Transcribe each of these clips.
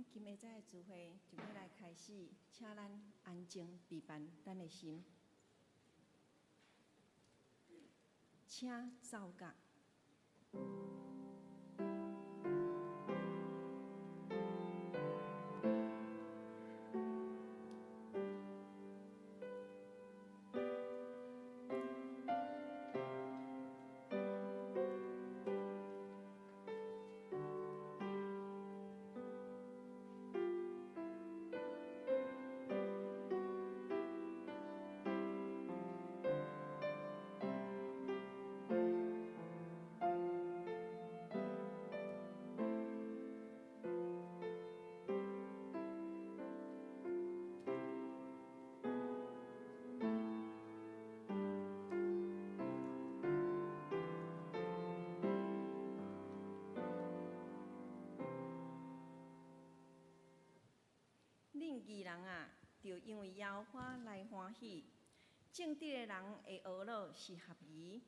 咱今下早的聚會就欲來開始，請咱安靜備辦咱的心，請奏樂。恁義人啊，著因為耶和華來歡喜；正直的人的懊惱是合宜。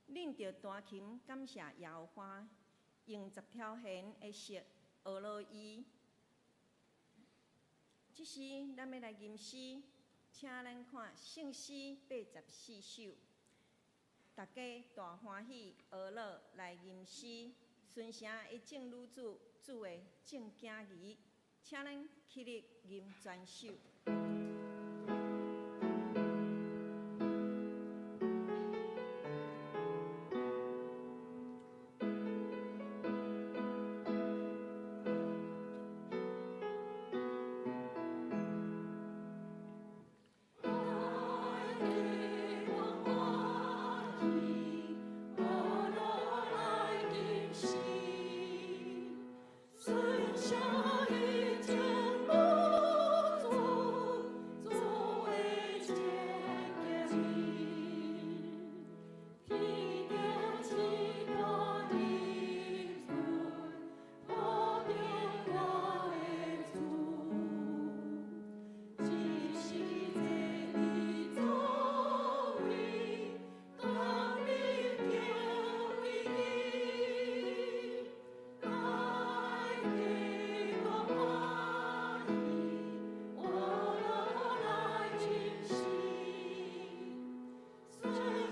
恁著彈琴感謝耶和華，用十條弦的瑟呵咾伊。這時，咱欲來吟詩，請咱看聖詩84首。大家大歡喜，呵咾來吟詩，順成的眾女子主的眾囝兒，請咱起立吟全首。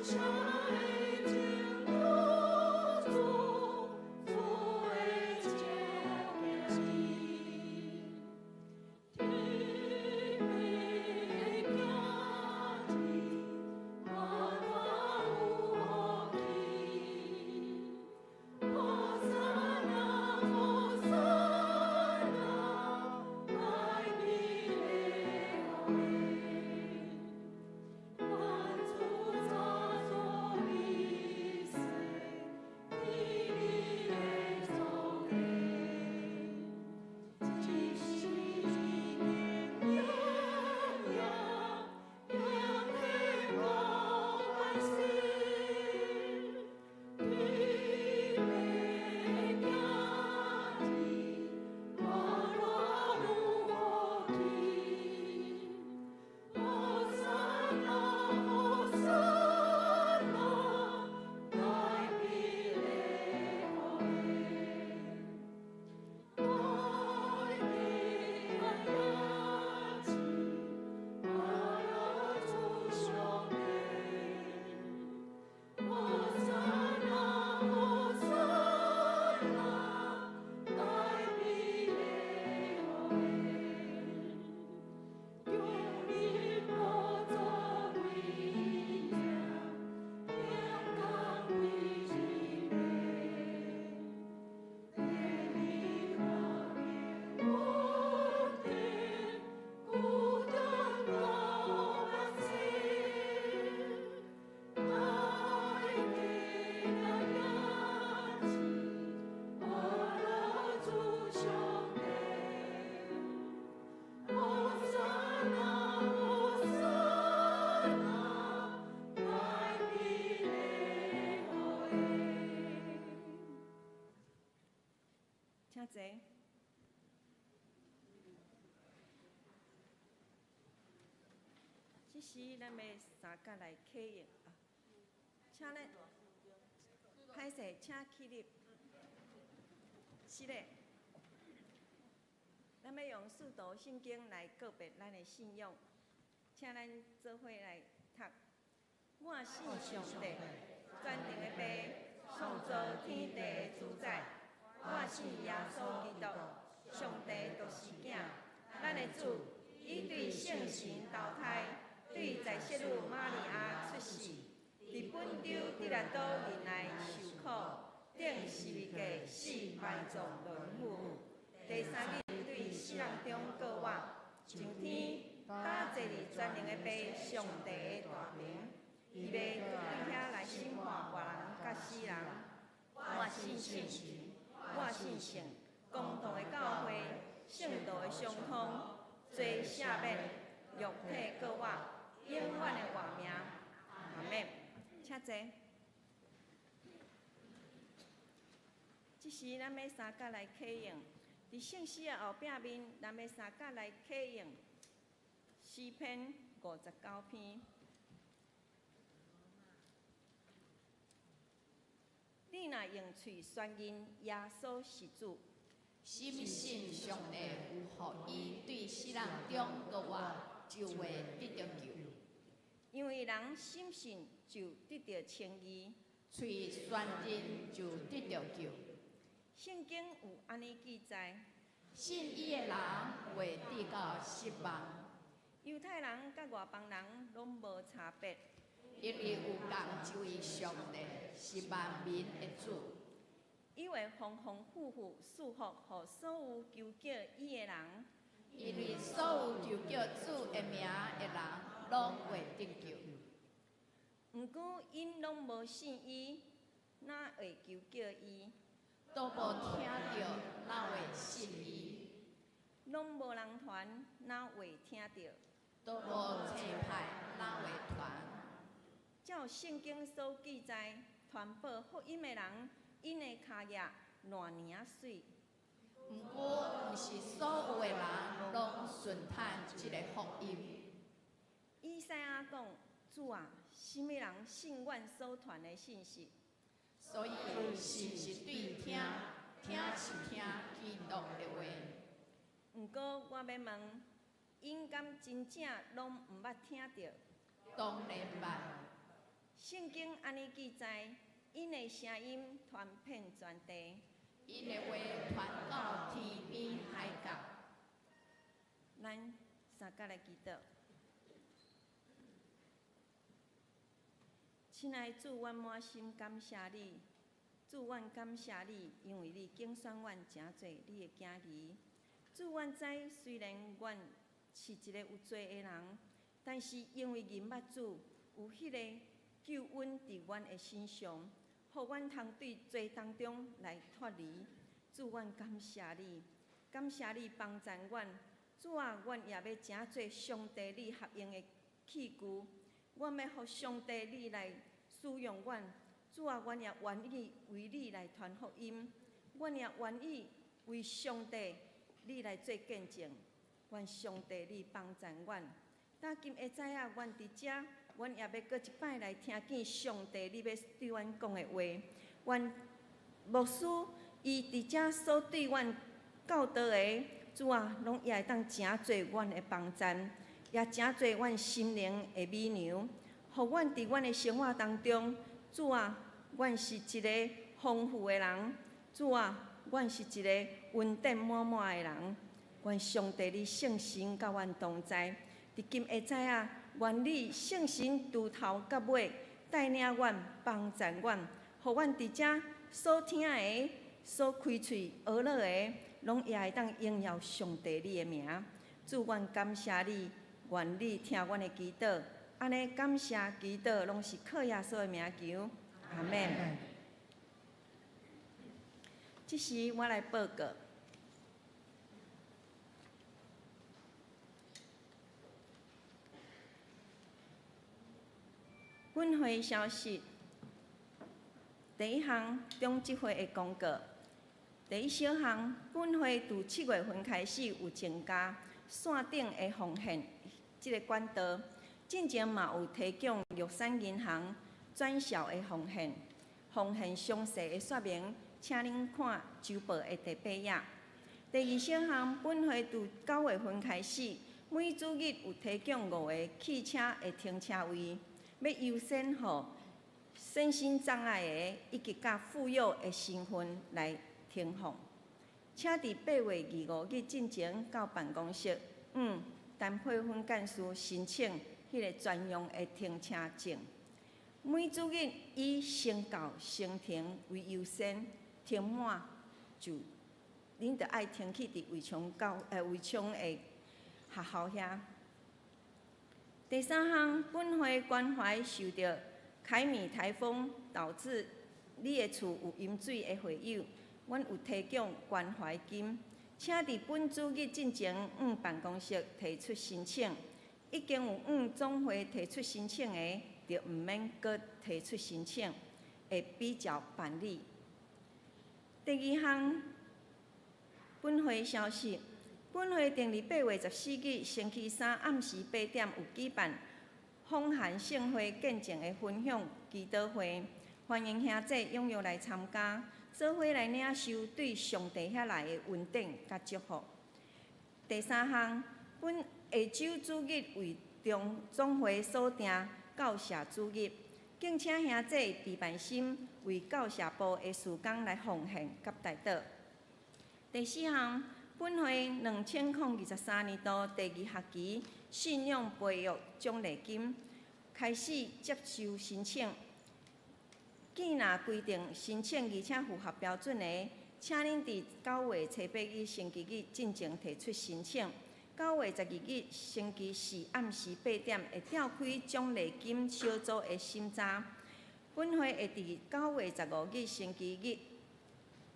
請坐。這時，咱欲三角來啟用啊，請咱歹勢，請起立。是咧，咱欲用使徒信經來告別咱的信仰，請咱做伙來讀。我信上帝，全能的父，創造天地的主宰。我信耶穌基督，上帝獨生囝，咱的主，伊對聖神投胎，對在聖女瑪利亞出世，佇本丟彼拉多任內受苦，釘十字架死埋葬淪亡。第三日對死人中復活，上天，搭坐佇全能的父上帝的大爿，伊欲對遐來審判活人佮死人。我信聖神，我信聖公同的教會，聖徒的相通，罪赦免，肉體復活，永遠的活命。阿們。請坐。這時，咱欲三角來啟用，佇聖詩的後壁面，咱欲三角來啟用詩篇59篇。你若用喙宣認耶穌是主，深信上帝有予伊對死人中復活，就會得著救。因為人深信就得著稱義，喙宣認就得著救。聖經有按呢記載：信伊的人袂致到失望。猶太人佮外邦人攏無差別，因為有仝一位上帝是萬民的主。伊會豐豐富富賜福予所有求叫伊的人。因為所有求叫主的名的人，攏會得救。毋過𪜶攏無信伊，哪會求叫伊？都無聽著，哪會信伊？攏無人傳，哪會聽著？都無差派，哪會傳？照聖經所記載，傳報福音的人，𪜶的跤跡偌爾仔媠。毋過，毋是所有的人攏順趁這个福音。以賽亞講：主啊，啥物人信阮所傳的信息？所以信是對聽，聽是聽基督的話。毋過我欲問，𪜶敢真正攏毋捌聽著？當然捌。聖經按呢記載，𪜶的聲音傳遍全地，𪜶的話傳到天邊海角。咱三角來祈禱。親愛的主，阮滿心感謝你，主，阮感謝你，因為你揀選阮成做你的囝兒。主，阮知雖然阮是一个有罪的人，但是因為認捌主，有彼个救恩佇阮的身上，予阮通對罪當中來脫離。主，阮感謝你，感謝你幫贊阮。主啊，阮也欲成做上帝你合用的器具，阮欲予上帝你來使用阮。主啊，阮也願意為你來傳福音，阮也願意為上帝你來做見證。願上帝你幫贊阮。今今下早仔，阮佇遮，阮也欲閣一擺來聽見上帝你欲對阮講的話。願牧師伊佇遮所對阮教導的，主啊，攏也會當成做阮的幫贊，也成做阮心靈的美糧，予阮佇阮的生活當中，主啊，阮是一个豐富的人，主啊，阮是一个恩典滿滿的人。願上帝你聖神佮阮同在，佇今下早仔，願你聖神由頭到尾帶領阮、幫贊阮，予阮佇遮所聽的、所開喙學落的，攏也會當榮耀上帝你的名。主，阮感謝你，願你聽阮的祈禱。按呢感謝祈禱，攏是靠耶穌的名求。阿們。這時我來報告。本會消息，第一項中職會的公告。第一小項，本會自7月份開始有增加線頂的奉獻這个管道，進前嘛有提供玉山銀行轉銷的奉獻，奉獻詳細的說明，請恁看週報的第8頁。第二小項，本會自9月份開始，每主日有提供五个汽車的停車位，欲優先予身心障礙的以及佮婦幼的身份來停放。請佇8月25日進前到辦公室，向陳佩芬幹事申請彼个專用的停車證。每主日以先到先停為優先，停滿就恁著愛停去佇惠昌的學校遐。第三項，本會關懷受著凱米颱風導致你的厝有淹水的會友，阮有提供關懷金，請佇本主日進前向辦公室提出申請。已經有向總會提出申請的，就毋免閣提出申請，會比照辦理。第二項，本會消息，本會定佇8月14日星期三暗時8點有舉辦訪韓聖會見證的分享祈禱會，歡迎兄弟踴躍來參加，做伙來領受對上帝遐來的恩典佮祝福。第三項，本下週主日為中總會所定教社主日，敬請兄弟備辦心為教社部的事工來奉獻佮代禱。第四項，本會2023年度第二學期信仰培育獎勵金開始接受申請。既若規定申請而且符合標準的，請恁佇9月初8日星期日進前提出申請。9月12日星期四暗時8點會召開獎勵金小組的審查。本會會佇9月15日星期日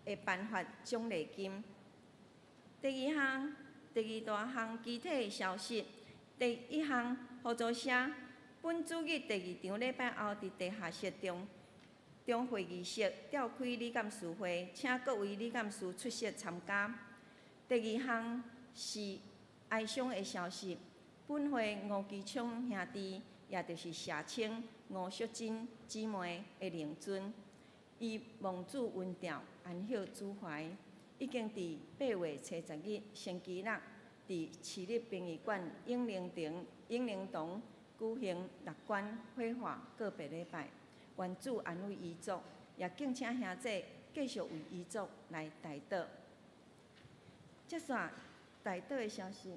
會頒發獎勵金。第二項，第二大項具體的消息。第一項，合作社本主日第二場禮拜後，佇地下室中中會議室召開理監事會，請各位理監事出席參加。第二項是哀傷的消息，本會吳基聰兄弟，也就是社稱吳淑珍姊妹的靈尊，伊蒙主恩召，安息主懷，已經佇8月初10日星期六，佇市立殯儀館永寧亭永寧堂舉行六關火化告別禮拜，願主安慰遺族，也敬請兄弟繼續為遺族來代禱。接續代禱的消息，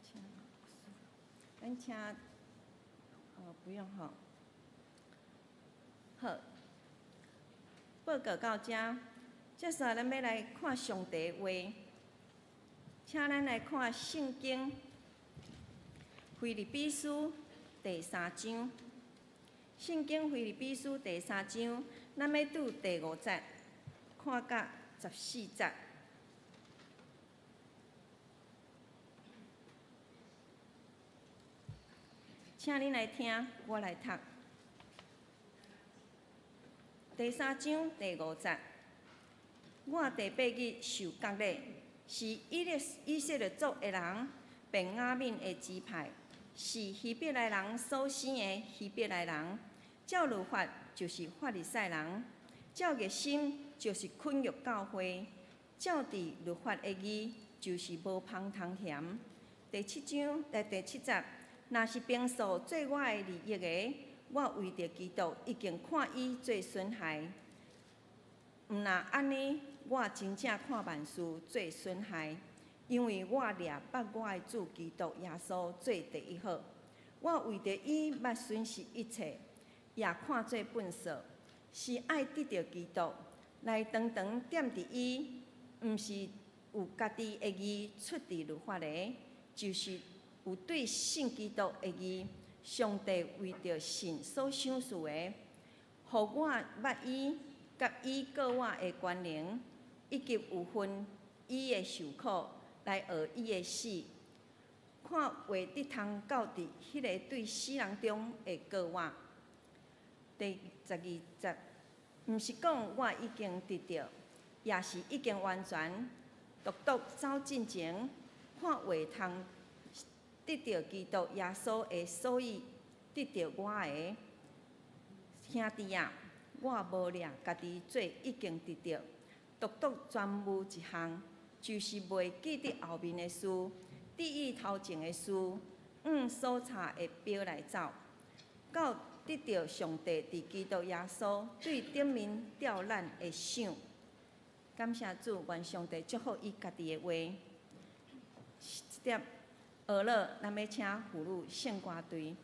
請咱請，哦，不用吼，好，報告到遮，接續咱欲來看上帝話，請咱來看聖經腓立比書第三章，聖經腓立比書第三章，咱欲拄第五節看到14節。請恁來聽，我來讀。第三章第五節，我第八日受割禮，是以色列族的人，便雅憫的支派，是希伯來人所生的希伯來人。照律法就是法利賽人，照熱心就是捆辱教會，照佇律法的義就是無芳通嫌。第七章，第七節，若是平素做我的利益的，我為著基督已經看伊做損害。毋若按呢，我真正看萬事做損害，因為我掠捌我的主基督耶穌做第一好。我為著伊捌損失一切，也看做糞掃，是愛得著基督，來長長踮佇伊，毋是有家己的義出佇律法的，就是有對信基督的義。上帝為著信所賞賜的，予我捌伊，佮伊過我的權能，以及有份伊的受苦，來學伊的死，看會得通到佇彼个對死人中會過活。第12節，毋是講我已經得著，也是已經完全，獨獨走進前，看會通得著基督耶穌的，所以得著我的。兄弟啊，我無掠家己做已經得著，獨獨全無一項，就是袂記得後面的事，注意頭前的事，向所差的標來走，到得著上帝佇基督耶穌對頂面召咱的賞。感謝主，願上帝祝福伊家己的話。這粒學樂，咱欲請婦女聖歌隊。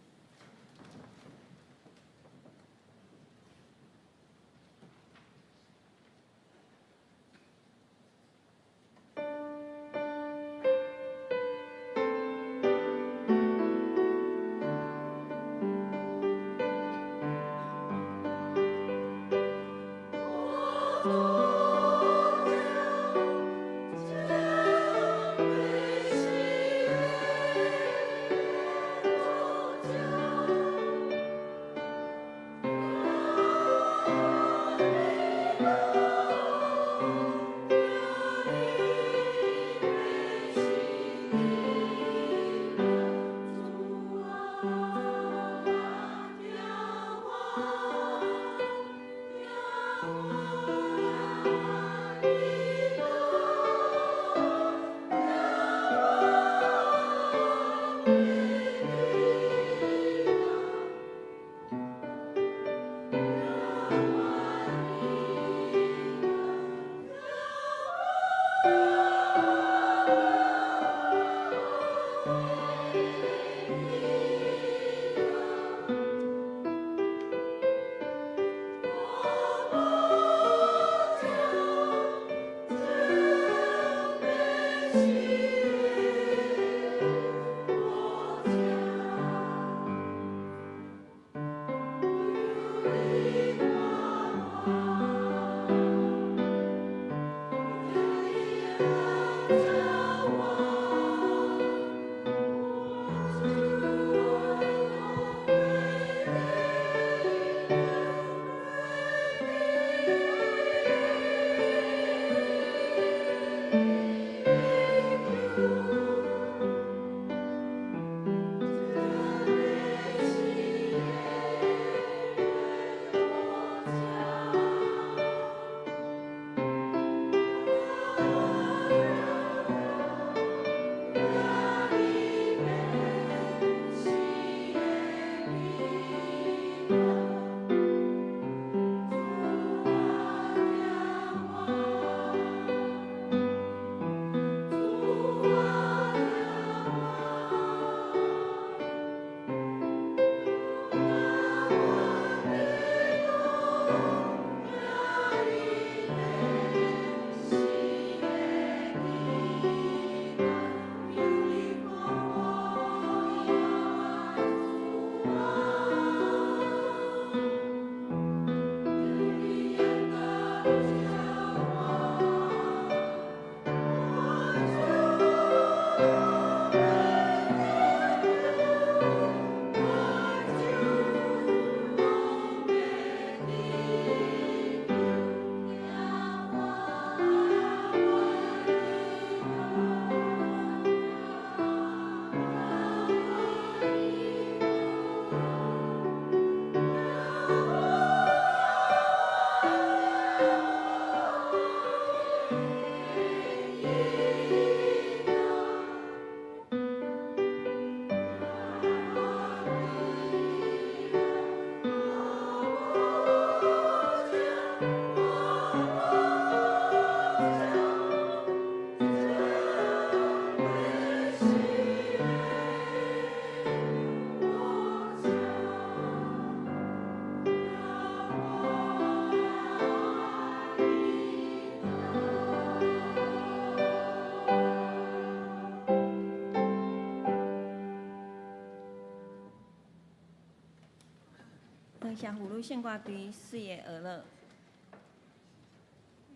多謝婦女聖歌隊媠的學樂。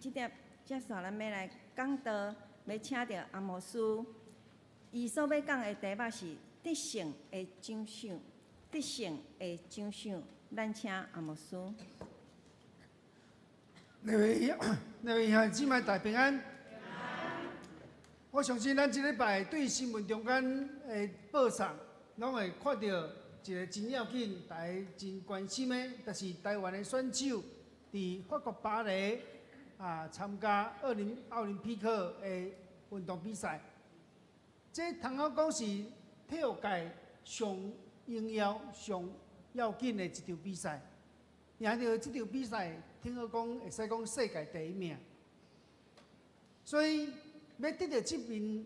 這粒接續咱欲來講道，欲請著阿牧師，伊所欲講的題目是得勝的獎賞，得勝的獎賞。咱請阿牧師。兩位兄弟姊妹大平安。我相信咱這禮拜對新聞中間的報送，攏會看著一个真要緊，大家真關心的，就是台灣的選手佇法國巴黎。啊參加奧林匹克的運動比賽。這通好講是體育界上榮耀、上要緊的一場比賽。贏著這場比賽，聽好講會使講世界第一名。所以欲得著這面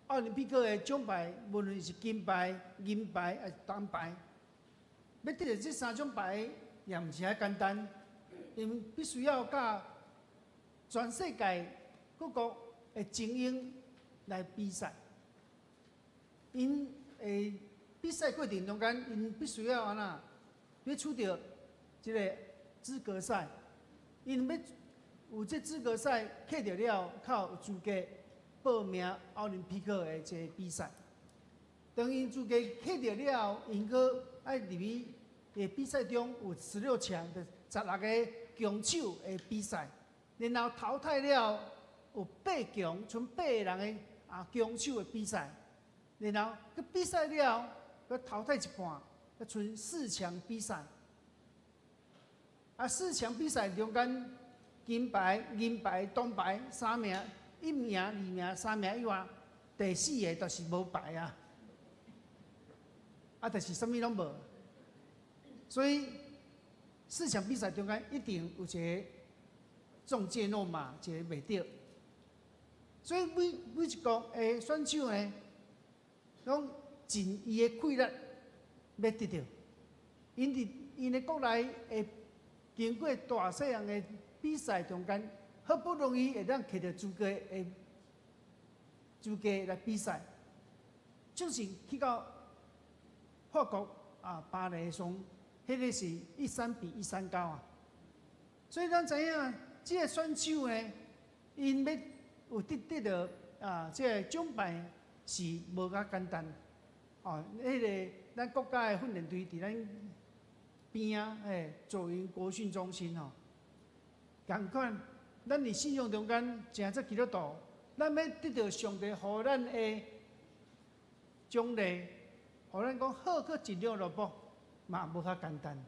奧林匹克的獎牌，無論是金牌、銀牌抑是銅牌，欲得著這三種牌也毋是遐簡單，因為必須要佮全世界各國的精英來比賽。𪜶會比賽過程中間，𪜶必須要按怎？欲取著這個資格賽，𪜶欲有這資格賽取著了，較有資格報名奧林匹克的這個比賽。當𪜶資格取著了後，𪜶閣愛入去的比賽中有16強的16個強手的比賽，然後淘汰了有八強，賰八個人的啊強手的比賽，然後閣比賽了，閣淘汰一半，閣賰四強比賽。啊，四強比賽中間，金牌、銀牌、銅牌三名，一名、二名、三名以外，第四个就是無牌啊！啊，就是啥物攏無。所以四強比賽中間一定有一个中箭落馬，一个袂著。所以每一國的選手呢，攏盡伊的氣力欲得著。𪜶佇𪜶的國內會經過大細項的比賽中間，好不容易會當摕著資格來比賽，就是去到法國啊巴黎上，彼个是一山比一山高啊。所以咱知影，這个選手呢，𪜶欲有得著啊，這个獎牌是無遐簡單。哦，彼个咱國家的訓練隊佇咱邊仔，嘿，左營國訓中心吼，仝款，咱佇信仰中間成做基督徒，咱欲得著上帝予咱的獎勵，予咱講好閣盡量落步，嘛無遐簡單。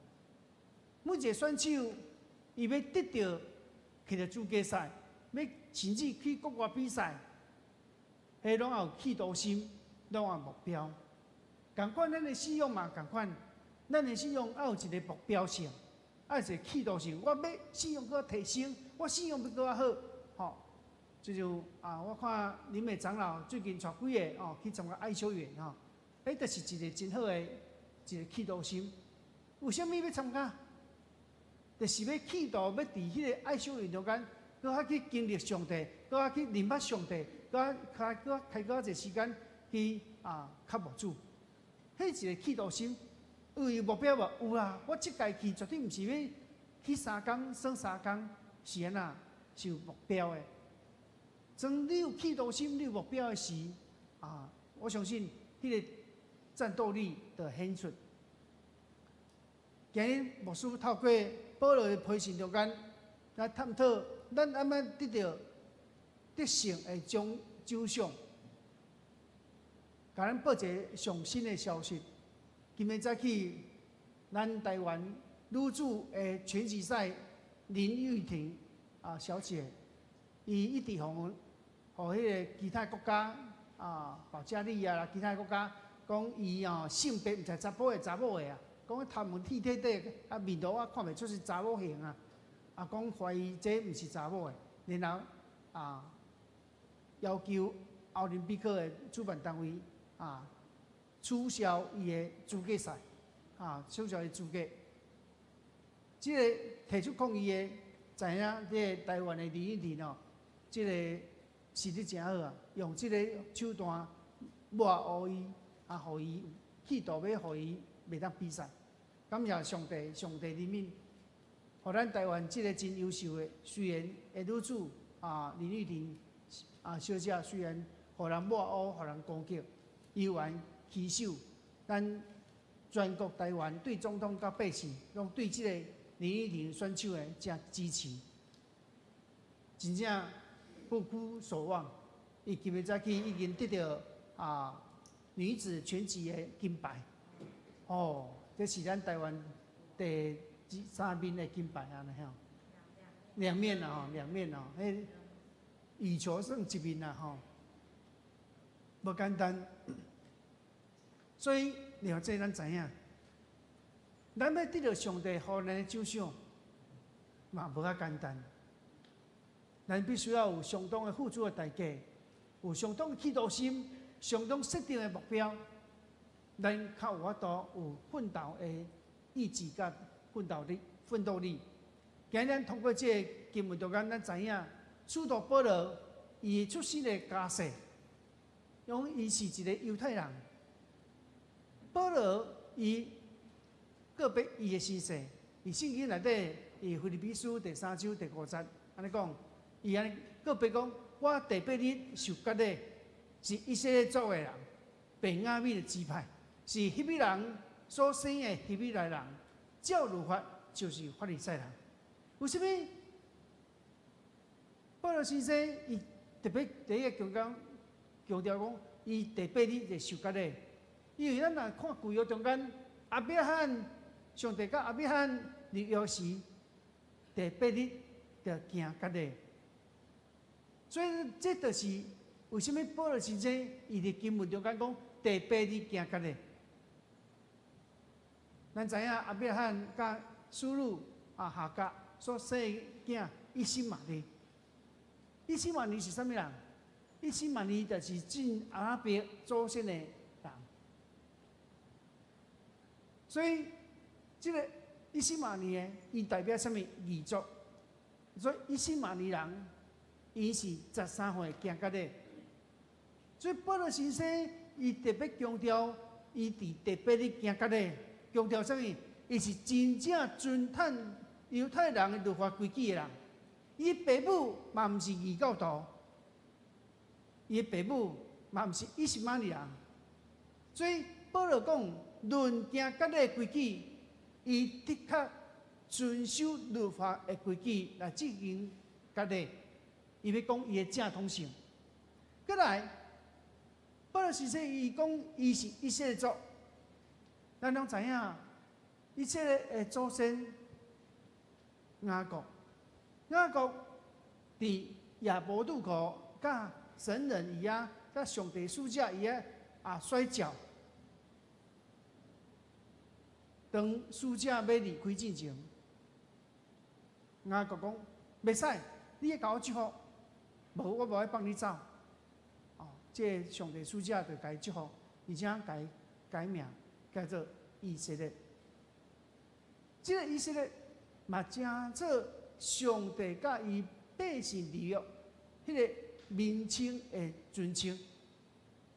每一个選手，伊欲得著去著資格賽，欲甚至去國外比賽，彼攏有企圖心，攏有目標。仝款，咱的信仰嘛仝款，咱的信仰愛有一个目標性，愛有一个企圖性。我欲信仰閣提升，我信仰欲閣較好，吼。就像啊，我看林美長老最近帶幾个哦去參加愛修園吼，彼就是一个真好的一个企圖心。為啥物欲參加？就是欲企圖欲佇彼个愛修園中間，閣較去經歷上帝，閣較去認捌上帝，閣較開閣開閣較濟時間去啊渴慕主。彼一個企圖心，有目標無？有啊！我這屆去絕對毋是欲去三工耍三工，是按怎？是有目標的。當你有企圖心、你有目標的時，啊，我相信彼个戰鬥力就顯出。今日牧師透過保羅的批信中間來探討，咱按怎得著得勝的獎獎賞，共咱報一个上新的消息。今日早起，咱台灣女子的拳擊賽林郁婷啊小姐，伊一直予彼个其他國家啊，保加利亞啦，其他國家講伊哦性別毋知查埔的查某的啊，講頭毛剃剃底啊面顱啊看袂出是查某形啊，啊講懷疑這毋是查某的，然後啊要求奧林匹克的主辦單位啊取消伊的資格賽，啊取消伊資格。這个提出抗議的，知影這个台灣的林郁婷哦，這个實力誠好啊，用這個手段抹烏伊，啊，予伊企圖欲予伊袂當比賽。感謝上帝，上帝憐憫，予咱台灣這个真優秀的，雖然的女子啊林郁婷啊小姐，雖然予人抹烏，予人攻擊，猶原旗手，咱全國台灣對總統佮百姓，攏對這個林郁婷選手的誠支持，真正不負所望。伊今日早起已經得著啊女子拳擊的金牌，哦，這是咱台灣第三面的金牌按呢吼。兩面啦吼，兩面哦，彼羽球算一面啦吼，無簡單。所以了這咱知影，咱欲得著上帝予咱的獎賞，嘛無遐簡單。咱必須要有相當的付出的代價，有相當的企圖心，相當設定的目標，咱較有法度有奮鬥的意志佮奮鬥力、奮鬥力。今日咱通過這個經文中間，咱知影，使徒保羅伊出身的家世，講伊是一個猶太人。保羅伊告別伊的身世，佇聖經內底，佇腓立比書第三章第五節，按呢講，伊按呢告別講：我第八日受割禮，是以色列族的人，便雅憫的支派，是希伯來人所生的希伯來人，照律法就是法利賽人。為啥物？保羅先生伊特別第一個強調強調講，伊第八日就受割禮。因為咱若看舊約中間，亞伯拉罕上帝佮亞伯拉罕立約時，第八日就行割禮。所以這就是為啥物保羅先生伊佇經文中間講第八日行割禮。咱知影亞伯拉罕佮使女啊夏甲所生的囝以實瑪利，以實瑪利是啥物人？以實瑪利就是進阿拉伯祖先的人。所以，這個以實瑪利呢，伊代表啥物？異族。所以以實瑪利人，伊是13歲行割禮。所以保羅先生伊特別強調，伊佇第八日行割禮，強調啥物？伊是真正遵趁猶太人的律法規矩的人。伊爸母嘛毋是異教徒，伊爸母嘛毋是以實瑪利人。所以保羅講，論行割禮規矩，伊的確遵守律法的規矩來執行割禮。伊欲講伊的正統性。閣來，保羅先生伊講伊是以色列族，咱攏知影，以色列的祖先雅各，雅各佇雅博渡口，佮神人伊仔，佮上帝使者伊仔啊摔跤。當使者欲離開進前，雅各講袂使，你愛共我祝福，無我無愛放你走。哦，這個上帝使者就共伊祝福，而且共伊改名叫做以色列。這個以色列嘛，成做上帝佮伊百姓立約彼個名稱的尊稱。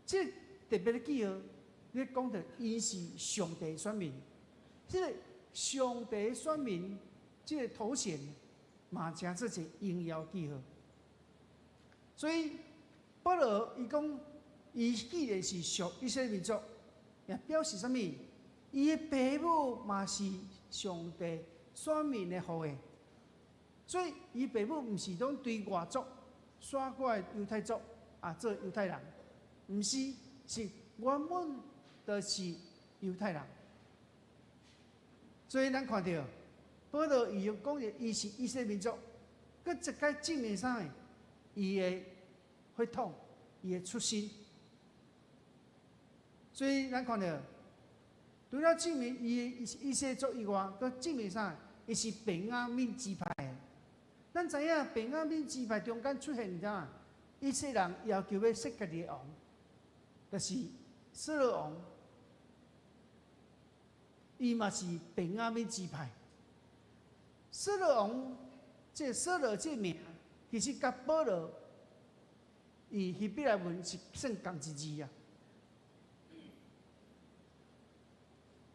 這個特別的記號，你講著𪜶是上帝選民。這個上帝選民，這個頭銜嘛，成做一個榮耀記號。所以保羅伊講，伊既然是屬以色列民族，也表示啥物？伊的爸母嘛是上帝選民的後裔，所以伊爸母毋是講對外族徙過來猶太族啊做猶太人，毋是，是原本就是猶太人。所以咱看著保羅伊講的，伊是以色列民族，閣一擺證明啥？伊的血統，伊的出身。所以咱看著，除了證明伊是以色列族以外，閣證明啥？伊是便雅憫支派的。咱知影便雅憫支派中間出現啥？以色列人要求欲設家己的王，就是掃羅王。伊嘛是便雅憫支派。掃羅王，這掃羅這名，其實佮保羅，伊希伯來文是算仝一字啊。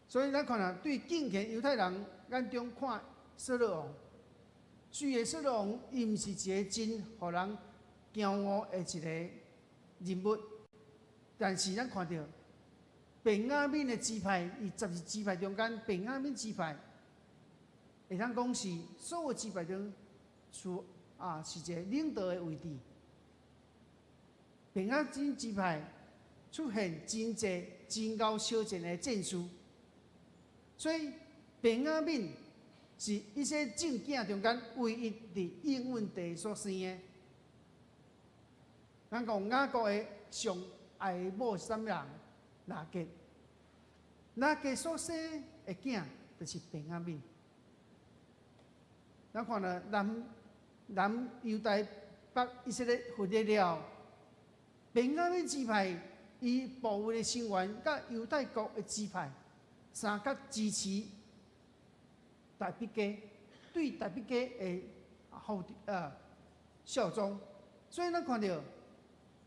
所以咱看啊，對敬虔猶太人眼中看掃羅王，雖然掃羅王伊毋是一個真予人驕傲的一個人物，但是咱看著。便雅憫的支派，伊12支派中間，便雅憫支派會當講是所有支派中，處啊是一個領導的位置。便雅憫支派出現真濟真𠢕相戰的戰士，所以便雅憫是一些眾囝中間唯一佇應允地所生的。咱講雅各的上愛某是啥物人？拉結，拉結所生的囝就是便雅憫。咱看到南南猶大北以色列分裂了，便雅憫支派伊部分的成員，佮猶大國的支派，相佮支持大衛家，對大衛家的後效忠。所以咱看著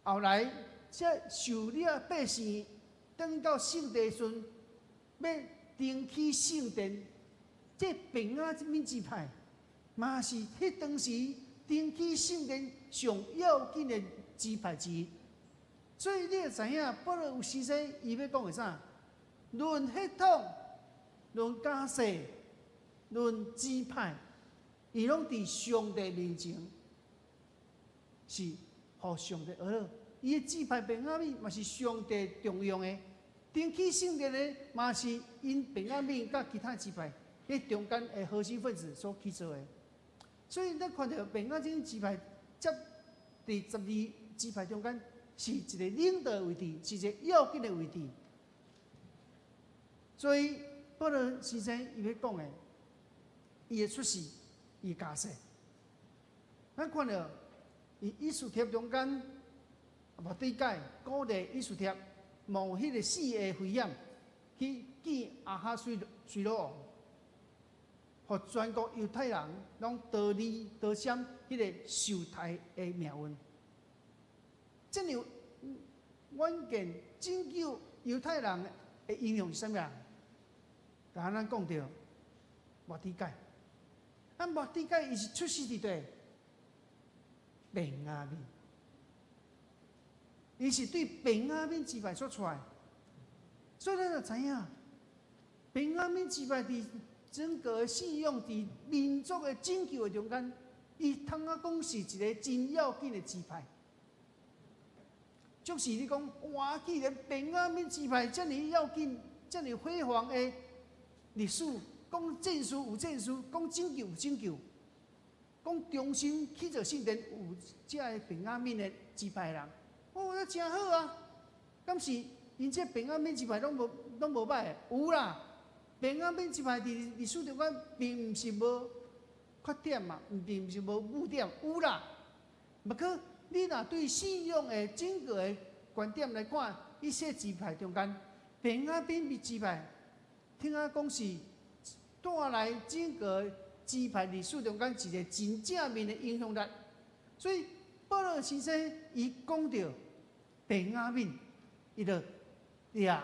後來，這受掠百姓轉到聖地時，欲重起聖殿，這便雅憫支派嘛是彼當時重起聖殿上要緊的支派之一。所以你會知影，保羅有先生伊欲講的啥？論血統，論家世，論支派，伊攏佇上帝面前是予上帝呵咾。伊的支派便雅憫嘛是上帝重用的，重起聖殿的嘛是𪜶便雅憫佮其他支派彼中間的核心分子所去做的。所以咱看著便雅憫支派，接佇12支派中間是一個領導位置，是一個要緊的位置。所以保羅先生伊欲講的，伊的出世，伊的家世，咱看著伊以斯帖中間，末底改鼓勵以斯帖冒彼個死的危險去見亞哈隨魯王，予全國猶太人攏逃離逃閃彼個受刣的命運。這樣遠見拯救猶太人的英雄是啥物人？剛咱講著末底改，啊末底改伊是出世佇佗？便雅憫，伊是對便雅憫支派所出來，所以咱就知影，便雅憫支派佇整個信仰佇民族的拯救的中間，伊通仔講是一個真要緊的支派。就是你講，哇！既然便雅憫支派遮爾要緊、遮爾輝煌的歷史，講戰士有戰士，講拯救有拯救，講重新起造聖殿有這个便雅憫的支派的人，哦，這誠好啊！敢是𪜶這便雅憫支派攏無䆀的？有啦，便雅憫支派佇歷史中間並毋是無缺點嘛，並毋是無污點，有啦。毋過你若對信仰的整個的觀點來看，以色列支派中間，便雅憫支派，聽仔講是帶來整個支派歷史中間一個真正面的影響力。所以保羅先生伊講著便雅憫，伊就掠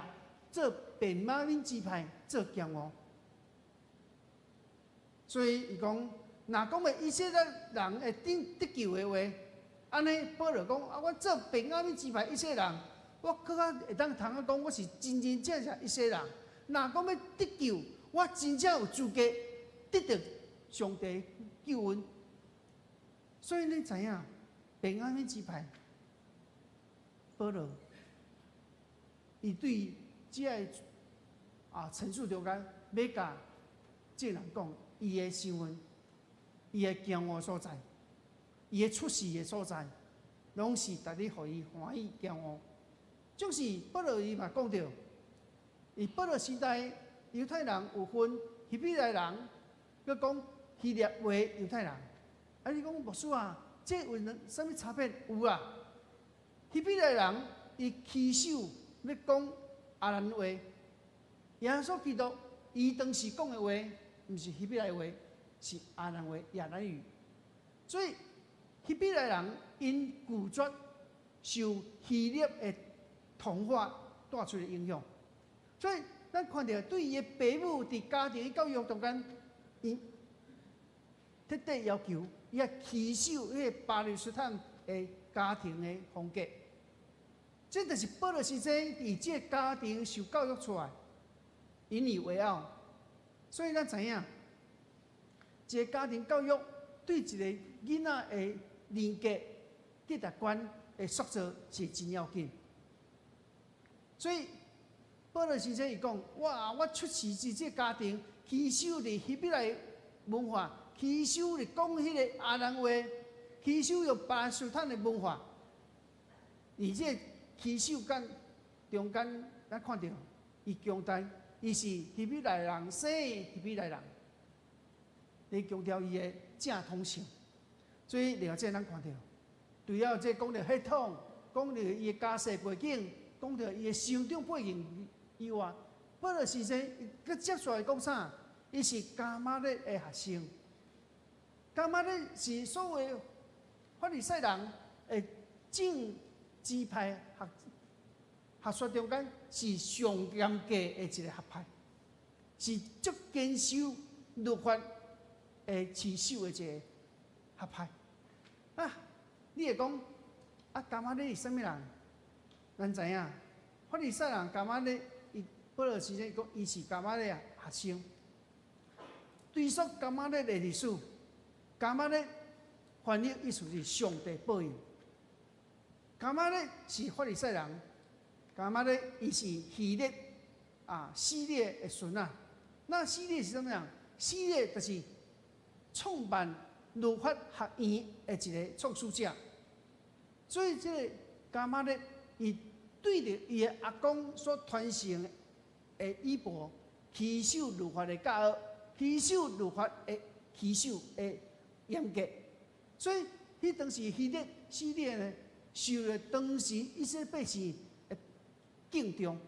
做便雅憫支派做驕傲。所以伊講，若講欲以色列人會得救的話，按呢保羅講啊，我做便雅憫支派以色列人，我閣較會當通仔講，我是真真正正以色列人。若講欲得救，我真正有資格得著上帝救恩。所以你知影，便雅憫支派，保羅，伊對這个陳述中間，欲共眾人講伊的身份，伊的驕傲所在，伊的出世的所在，攏是值得予伊歡喜驕傲。就是保羅伊嘛講著，佇保羅時代，猶太人有分希伯來人，閣講希臘話猶太人。啊，你講牧師啊，這有啥物差別？有啊，希伯來人伊起手欲講亞蘭話，耶穌基督伊當時講的話，毋是希伯來話，是亞蘭話、亞蘭語。所以希伯來人𪜶拒絕受希臘的同化帶出的影響，所以咱看著對伊的爸母佇家庭的教育中間，伊徹底要求伊愛持守彼个巴勒斯坦的家庭的風格。這就是保羅先生佇這个家庭受教育出來，引以為傲。所以咱知影，一個家庭教育對一個囡仔的人格、價值觀的塑造是真要緊。所以保羅先生伊講：哇，我出世佇這個家庭，持守佇希伯來文化，起首咧講彼个亞蘭話，起首用巴勒斯坦的文化，而這起首間中間，咱看著伊強調，伊是希伯來人，生希伯來人，咧強調伊的正統性。所以另外這咱看著，除了這講著血統，講著伊的家世背景，講著伊的成長背景以外，保羅先生閣接續來講啥？伊是迦瑪列的學生。迦瑪列是所謂法利賽人的正支派學學說中間是上嚴格的一個學派，是足堅守律法的持守的一個學派。啊，你會講啊？迦瑪列是啥物人？咱知影，法利賽人迦瑪列，伊保羅先生講，伊是迦瑪列學生。追溯迦瑪列的歷史，迦瑪列翻譯意思是上帝保佑。迦瑪列是法利賽人，迦瑪列伊是希律啊，希律的孫仔。那希律是啥物人？希律就是創辦律法學院的一個創始者。所以這个迦瑪列，伊對著伊的阿公所傳承的衣缽，持守律法的教學，持守律法的持守的嚴格，所以彼當時希律希律呢，受著當時以色列百姓的敬重。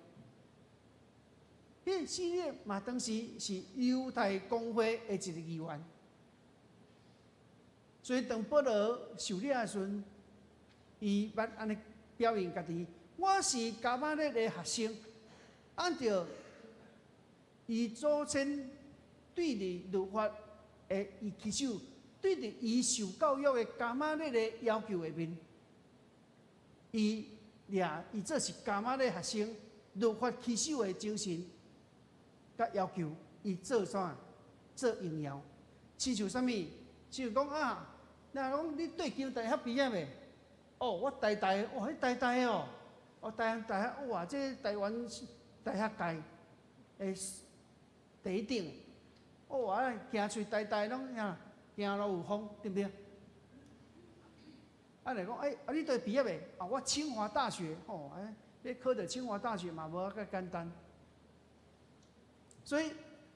彼希律嘛，當時是猶太公會的一个議員。所以當保羅受掠的時陣，伊捌按呢表明家己：我是迦瑪列的學生，按照伊祖先對佇律法的伊起手，對佇伊受教育的迦瑪列的要求下面，伊掠伊做是迦瑪列學生，律法起手的精神，佮要求伊做啥？做榮耀，親像啥物？親像講啊，若講你對台大學畢業未？哦，我台大，哇，彼台大哦，哦，台灣大學，哇，這台灣大學界的第一等。哦，啊，行出台大攏啥，行路有風，對毋對？啊，來講，欸，啊，你佗畢業的？啊，我清華大學，吼，欸，欲考著清華大學嘛無遐簡單。所以，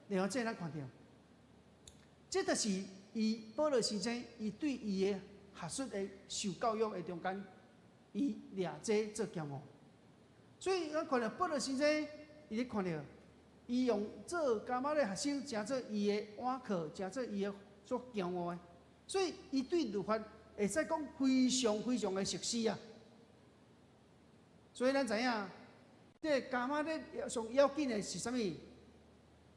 另外這咱看著，這就是伊保羅先生伊對伊的學術的受教育的中間，伊掠這做驕傲。所以，咱看著保羅先生，伊咧看著，伊用做迦瑪列學生，成做伊的倚靠，成做伊的所驕傲的。所以，伊對律法會使講非常非常的熟悉啊。所以，咱知影，這个迦瑪列上要緊的是啥物？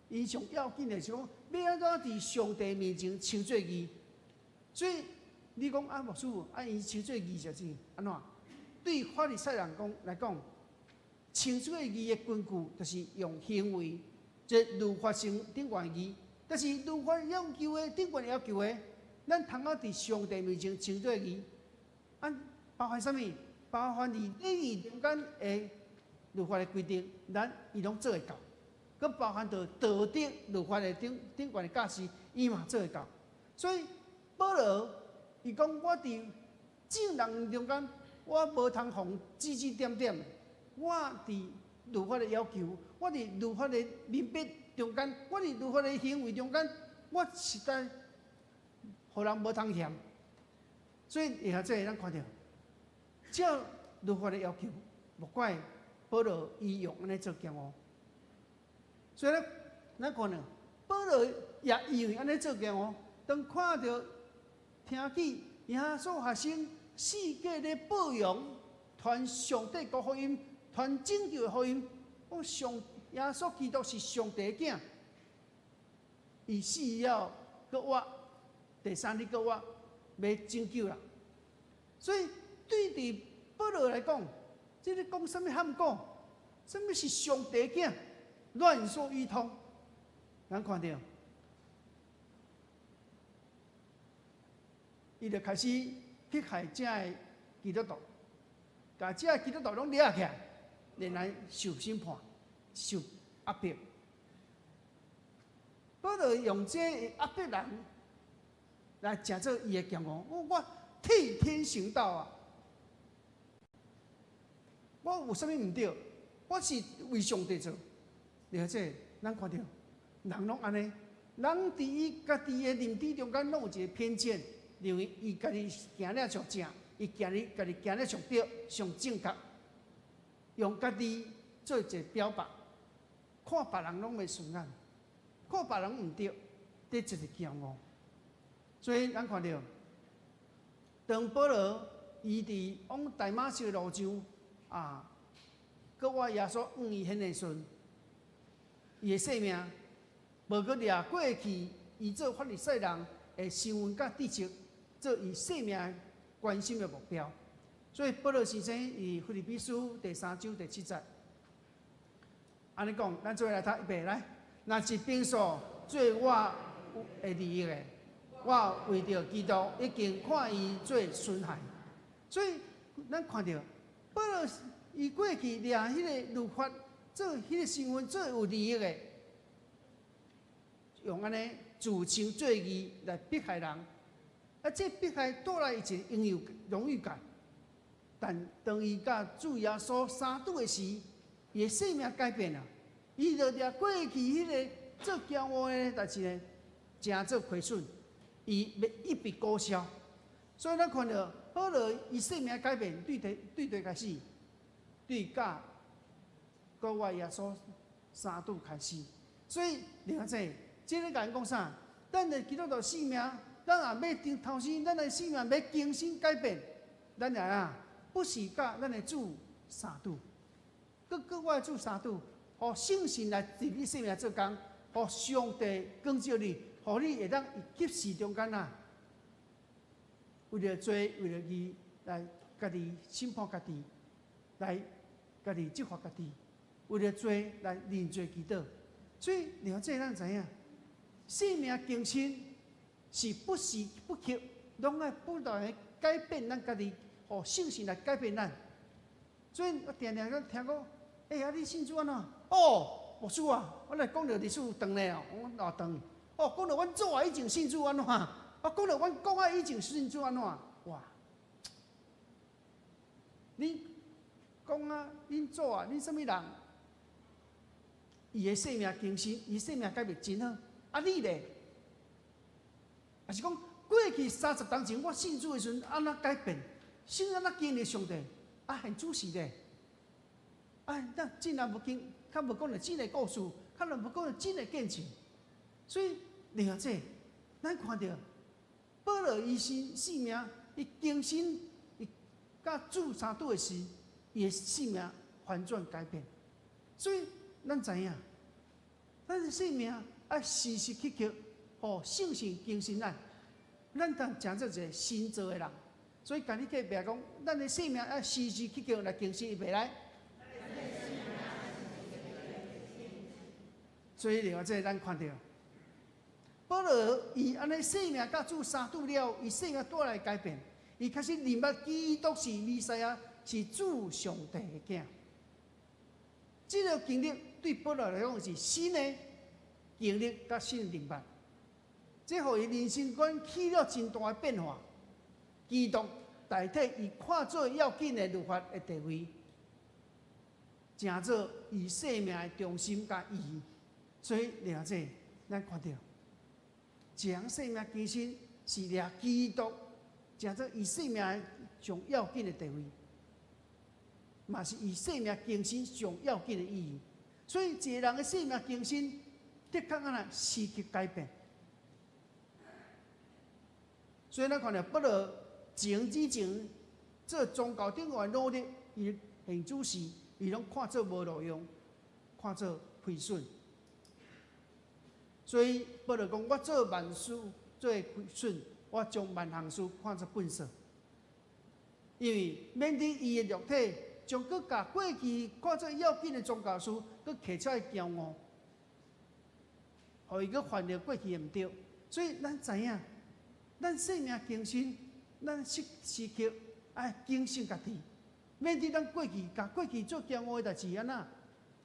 伊上要緊的是講，欲按怎佇上帝面前稱做義。所以你講啊，牧師，啊，伊稱做義就是按怎？對法利賽人講來講，稱做義的根據就是用行為，這律法上頂懸義。但是律法要求的頂懸要求的，咱通好佇上帝面前稱做義。啊，包含啥物？包含佇禮儀中間的律法的規定，咱伊攏做會到。閣包含著道德律法的頂頂懸的教示，伊嘛做會到。所以保羅伊講，我佇眾人中間，我無通予人指指點點。我佇律法的要求，我佇律法的明白中間，我佇律法的行為中間，我實在予人無通嫌。所以下這個咱看著，照律法的要求，無怪保羅伊用按呢做驕傲。所以咧，咱看著保羅也因為按呢做驕傲，當看著聽見耶穌學生四界咧報揚傳上帝國福音、傳拯救的福音，講上耶穌基督是上帝的囝，伊死了閣活，第三日閣活，欲拯救人。所以對佇保羅來講，這个講啥物漢古？啥物是上帝囝？亂說一通，咱看著，伊就開始去害遮的基督徒，共遮的基督徒攏掠起來，然後受審判、受壓迫。保羅用這壓迫人來成做伊的驕傲。我替天行道啊！我有啥物毋對？我是為上帝做。了解，咱看著人攏按呢，人佇伊家己的認知中間攏有一個偏見，認為伊家己行了上正，伊行咧家己行咧上對、上正確，用家己做一個標靶，看別人攏袂順眼，看別人毋對，這就是驕傲。所以咱看著，當保羅伊佇往大馬色的路上啊，閣倚耶穌向伊顯的時陣，伊的生命無閣掠過去，伊做法利賽人的身份佮知識，做伊生命關心的目標。所以保羅先生佇腓立比書第三章第七節，按呢講，咱做伙來讀預備來。若是平素做我會利益的，我為著基督已經看伊做損害。所以咱看著保羅伊過去掠彼个律法做彼个身份做有利益的，用按呢自稱做義來迫害人，啊，這迫害帶來伊一個應有榮譽感。但當伊佮主耶穌相拄的時，伊的生命改變了，伊就掠過去彼个做驕傲的代志呢，成做虧損，伊欲一筆勾銷。所以咱看著保羅伊生命改變，對佗對佗開始，對佮閣倚耶穌相拄開始。所以你看這，這个共咱講啥？咱的基督徒生命，咱若欲定頭先，咱的生命欲更新改變，咱來啊，不時佮咱的主相拄，閣閣倚主相拄，予聖神來佇你生命做工，予上帝光照你，予你會當佇急時中間啊，為著罪，為著義來家己審判家己，來家己責罰家己，為著罪來認罪祈禱。所以，了這咱知影，生命更新是不時不刻，攏愛不斷的改變咱家己，予聖神來改變咱。所以我定定閣聽講，欸，啊，你信主按怎？哦，牧師啊，我來講著歷史長咧哦，我偌長。哦，講著阮祖啊以前信主按怎？我講著阮公啊以前信主按怎？哇！恁公啊，恁祖啊，恁啥物人？伊的生命更新，伊生命改變真好。啊，你咧？抑是講過去30冬前我信主的時陣，按怎改變？信按怎經歷上帝？啊，現主時咧？啊，咱竟然無經，較無講著真的故事，較無講著真的見證。所以，另外這，咱看著保羅伊生生命，伊更新，伊佮主相拄的時，伊的生命翻轉改變。所以，咱知影，咱的生命愛時時刻刻，予聖神更新咱，咱當成做一個新造的人。所以，共你隔壁講，咱的生命愛時時刻刻來更新，預備來。所以，另外這咱看著，保羅伊按呢生命佮主相拄了，伊生命帶來改變，伊開始認捌基督是彌賽亞，是主上帝的囝。這個經歷對保羅來講是新的經歷，佮新的認捌，這予伊人生觀起了真大的變化。基督代替伊看做要緊的律法的地位，成做伊生命的中心佮意義。所以，另這咱看著，一人生命更新是掠基督成做伊生命上要緊的地位，嘛是伊生命更新上要緊的意義。所以，一個人的生命更新，的確按呢時刻改變。所以，咱看著保羅前之前做宗教頂懸努力，伊現主時，伊攏看做無路用，看做虧損。所以保羅講：我做萬事做虧損，我將萬項事看做糞掃，因為免得伊的肉體將閣共過去看做要緊的宗教事，閣提出來驕傲，予伊閣犯著過去的毋對。所以咱知影，咱生命更新，咱時時刻愛警醒家己，免得咱過去共過去做驕傲的代誌按怎，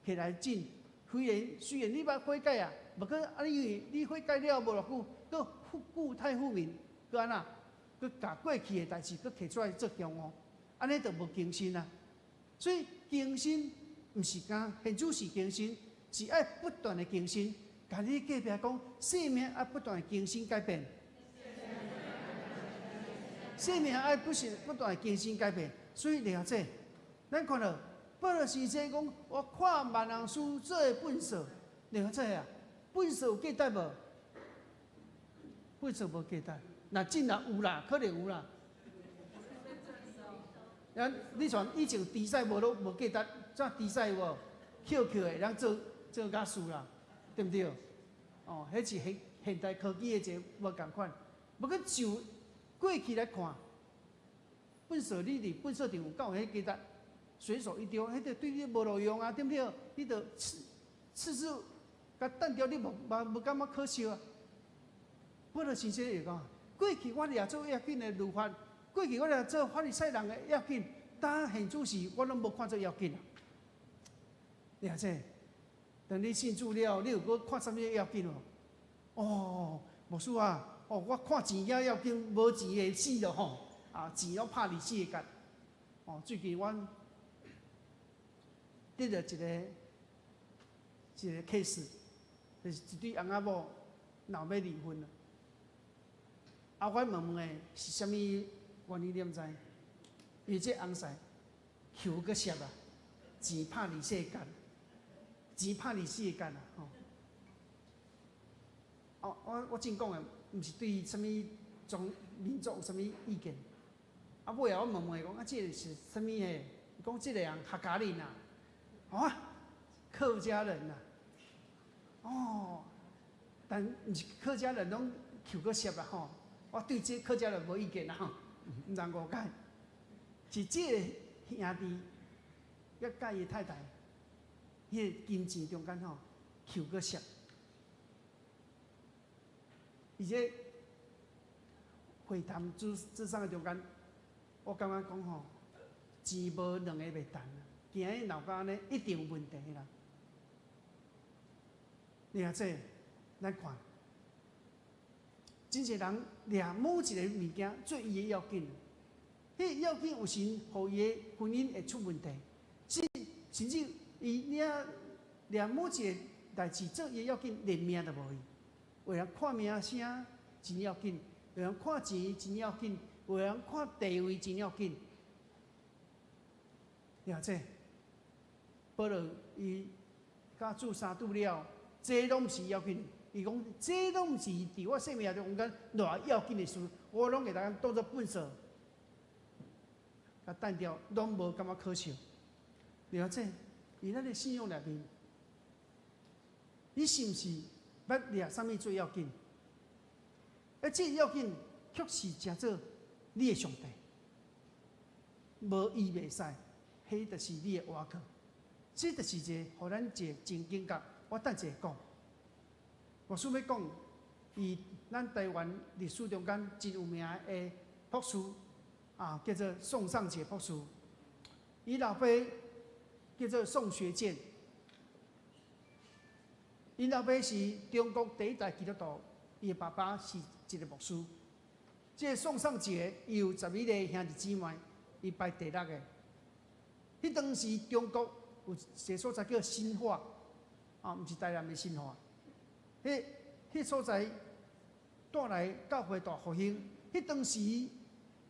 起來進雖然你捌悔改啊，毋過啊，因為你悔改了無偌久，閣故態復萌，閣按怎？閣共過去的代誌閣提出來做驕傲，按呢就無更新啊。所以更新毋是干現主時更新，是愛不斷的更新。共你隔壁講，生命愛不斷的更新改變。生命愛不是不斷的更新改變，所以了解，咱看著保祿先生講，我看萬人事做糞掃，了解啊？糞掃有價值無？糞掃無價值，若真若有啦，可能有啦。啊，你像以前豬屎無攏無價值，這豬屎有無？抾抾會當做做家私啦，對毋對？哦，彼是現現代科技的一個無仝款。無過就過去來看，糞掃你佇糞掃場敢有彼價值？隨手一丟，彼個對你無路用啊，對毋對？你著次次次共擲掉，你無無無感覺可惜啊。保祿先生會講，過去我掠做要緊的律法，過去我掠做法利賽人的要緊，但現主時我攏無看做要緊啊。了解？當你信主了，你有閣看啥物要緊無？哦，牧師啊，哦，我看錢也要緊，無錢會死咯吼！啊，錢攏拍二四个結。哦，最近阮得著一個一個 case，就是一對翁仔某鬧欲離婚啦。啊，我問問的是啥物原因？你毋知？因為這翁婿抾閣澀啊，錢拍二四個結，錢拍二四個結啊！吼。哦，我我正講的，毋是對啥物種民族有啥物意見。啊，尾後我問問伊講，啊，這個是啥物的？伊講這個人客家人啊，啊，客家人啊。哦，但毋是客家人攏抾閣澀啊吼。我對這客家人無意見啦吼，毋通誤解。是這個兄弟佮佮伊太太，彼個金錢中間吼抾閣澀，而且會談諮諮商的中間，我感覺講吼，錢無兩個袂談，今日鬧到按呢，一定有問題啦。你看這，咱看，真濟人掠某一個物件做伊的要緊，彼個要緊有時予伊的婚姻會出問題，甚甚至伊掠掠某一個代誌做伊的要緊，連命都無去。有人看名聲真要緊，有人看錢真要緊，有人看地位真要緊。了解，保羅伊佮主相拄了，這攏毋是要緊。伊講這攏毋是佇我生命中間偌要緊的事，我攏會當當做糞掃，共擲掉，攏無感覺可惜。了解，佇咱的信仰內面，你是毋是捌掠啥物最要緊？啊，這要緊卻是成做你的上帝，無伊袂使，彼就是你的倚靠。這就是一個，予咱一個真警覺。我等下講，我想欲講，伊咱台灣歷史中間真有名的博士啊，叫做宋尚節博士。伊老爸叫做宋學鑑，𪜶老爸是中國第一代基督徒，伊的爸爸是一個牧師。這個宋尚節伊有11個兄弟姊妹，伊排第六个。彼當時中國有一個所在叫新化，啊，毋是台南的新化。彼彼所在帶來教會大復興。彼當時，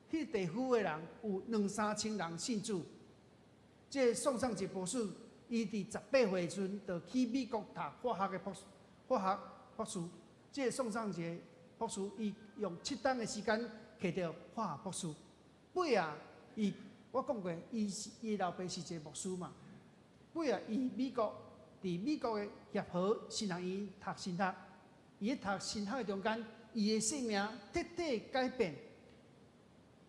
彼地區的人有兩三千人信主。這個宋尚節博士，伊佇18歲時陣，就去美國讀化學的博士，化學博士。這個宋尚節博士，伊用7冬的時間摕著化學博士。尾仔，伊我講過，伊是伊老爸是一個牧師嘛。尾仔，伊美國佇美國的協和神學院讀神學，伊咧讀神學的中間，伊的生命徹底改變，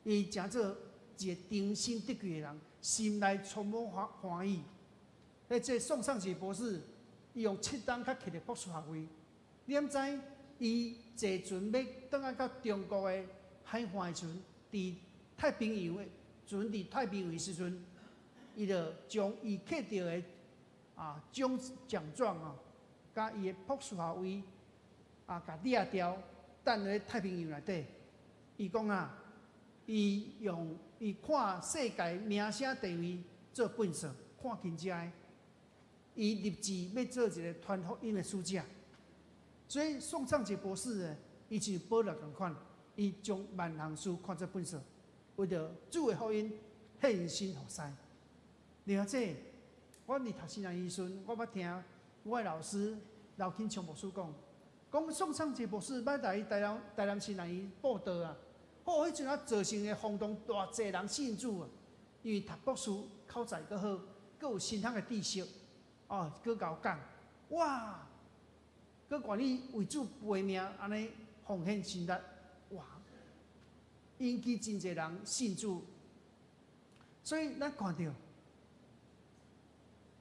伊成做一個重生得救的人，心內充滿歡歡喜。彼這宋尚節博士，伊用7冬才摕著博士學位。你敢知？伊坐船欲轉來到中國的海岸的時陣，佇太平洋的船佇太平洋的時陣，伊就將伊摕著的啊獎獎狀啊，佮伊的博士學位啊，共掠牢，擲佇太平洋內底。伊講啊，伊用伊看世界名聲地位做糞掃，看輕遮的。伊立志欲做一个傳福音的使者。所以宋尚節博士呢，伊像保羅仝款，伊將萬項事看做糞掃，為著主的福音獻身服侍。另外這，我佇讀神學院時陣，我捌聽我的老師劉慶昌牧師講，講宋尚節博士捌來台南台南神學院布道啊，好，彼陣啊造成的轟動，偌濟人信主啊，因為讀博士口才閣好，閣有神學的知識，哦，閣𠢕講，哇！閣願意為主賣命，按呢奉獻心力，哇！引起真濟人信主，所以咱看著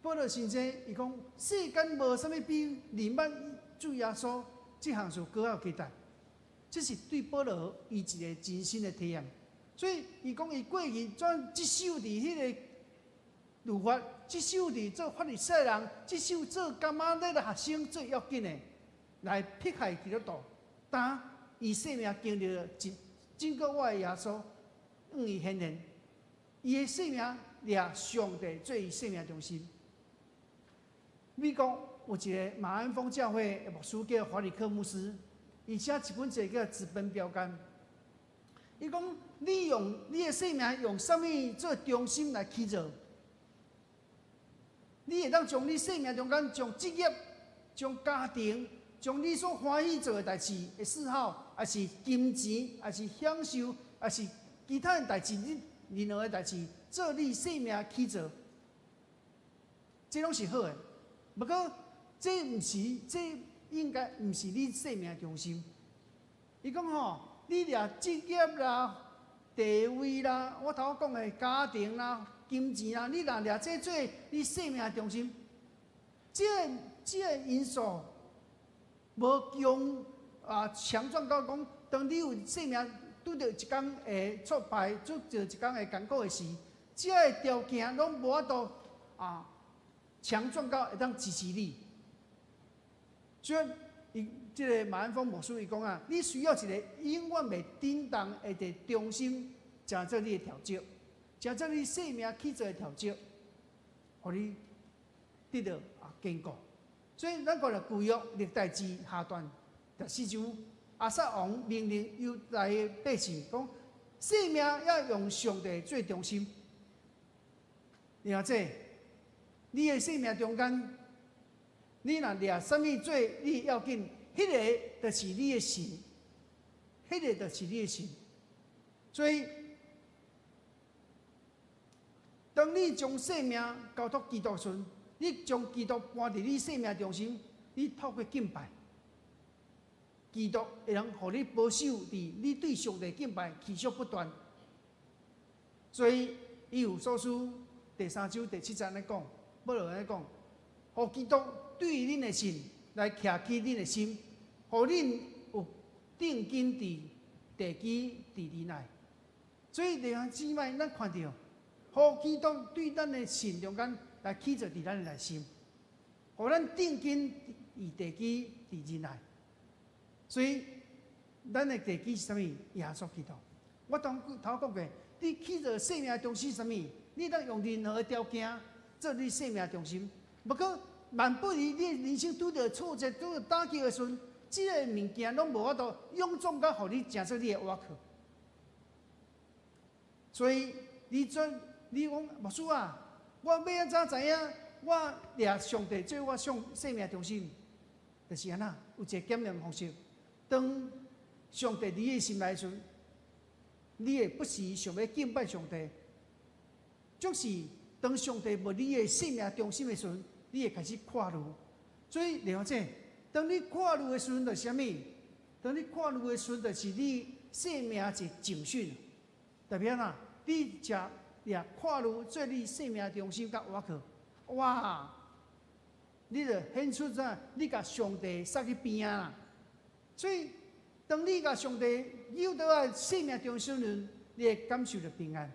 保羅先生，伊講世間無啥物比認捌主耶穌這項事閣較有價值。這是對保羅伊一个真心的體驗。所以伊講伊過去怎職守佇彼个律法，職守佇做法利賽人，職守做迦瑪列的學生最要緊的，來迫害基督徒。當伊生命經歷了真真閣活的耶穌，向伊顯現，伊的生命掠上帝做伊生命中心。美國有一个馬鞍峰教會的牧師叫法里克牧師，伊寫一本冊叫《直奔標杆》。伊講：你用你的生命用啥物做中心來起造？你會當將你生命中間將職業、將家庭、將你所歡喜做的代誌的嗜好，抑是金錢，抑是享受，抑是其他的代誌，你任何的代誌，做你生命起造，這攏是好的。不過，這毋是，這應該毋是你生命中心。伊講吼，你掠職業啦、地位啦，我頭仔講的家庭啦、金錢啦，你若掠這做你生命中心，這个這个因素無強啊強壯到講，當你有生命拄著一工會挫敗，拄著一工會艱苦的時，這个條件攏無法度啊強壯到會當支持你。所以，伊這个馬鞍峰牧師伊講啊，你需要一个永遠袂振動的一个中心，成做你的調節，成做你生命起造的調節，予你得到啊堅固。所以，咱看著舊約歷代志下段第四章，亞撒王命令猶大的百姓講，生命要用上帝做中心。然後這，你的生命中間，你若掠啥物做你要緊，彼个就是你的神，彼个就是你的神。所以，當你將生命交託基督時，你將基督搬佇你生命中心，你透過敬拜，基督會當予你保守佇你對上帝敬拜持續不斷。所以，以弗所書第三章第七節按呢講，保羅按呢講，予基督對恁的信來徛起恁的心，予恁有定根佇地基佇仁愛。所以弟兄姊妹，咱看著，予基督對咱的信中間來起造佇咱的內心，予咱定根佇地基佇仁愛。所以，咱的地基是啥物？耶穌基督。我頭拄講過，你起造生命中心是啥物？你當用任何條件做你生命中心。不過，萬不如你的人生拄著挫折、拄著打擊的時陣，這个物件攏無法度勇壯到予你成做你的倚靠。所以，你準你講牧師啊，我欲按怎知影？我掠上帝做我上生命中心，就是按怎？有一个檢驗方式。當上帝佇你的心內時，你會不時想欲敬拜上帝。就是當上帝無你的生命中心的時陣，你會開始跨慮。所以，弟兄姊，當你跨慮的時陣，就是啥物？當你跨慮的時陣，就是你生命一個警訊。代表哪？你食掠跨慮做你生命中心佮倚靠，哇！你就顯出啥？你共上帝殺去邊仔啦。所以，當你共上帝誘倒來生命中心時，你會感受著平安。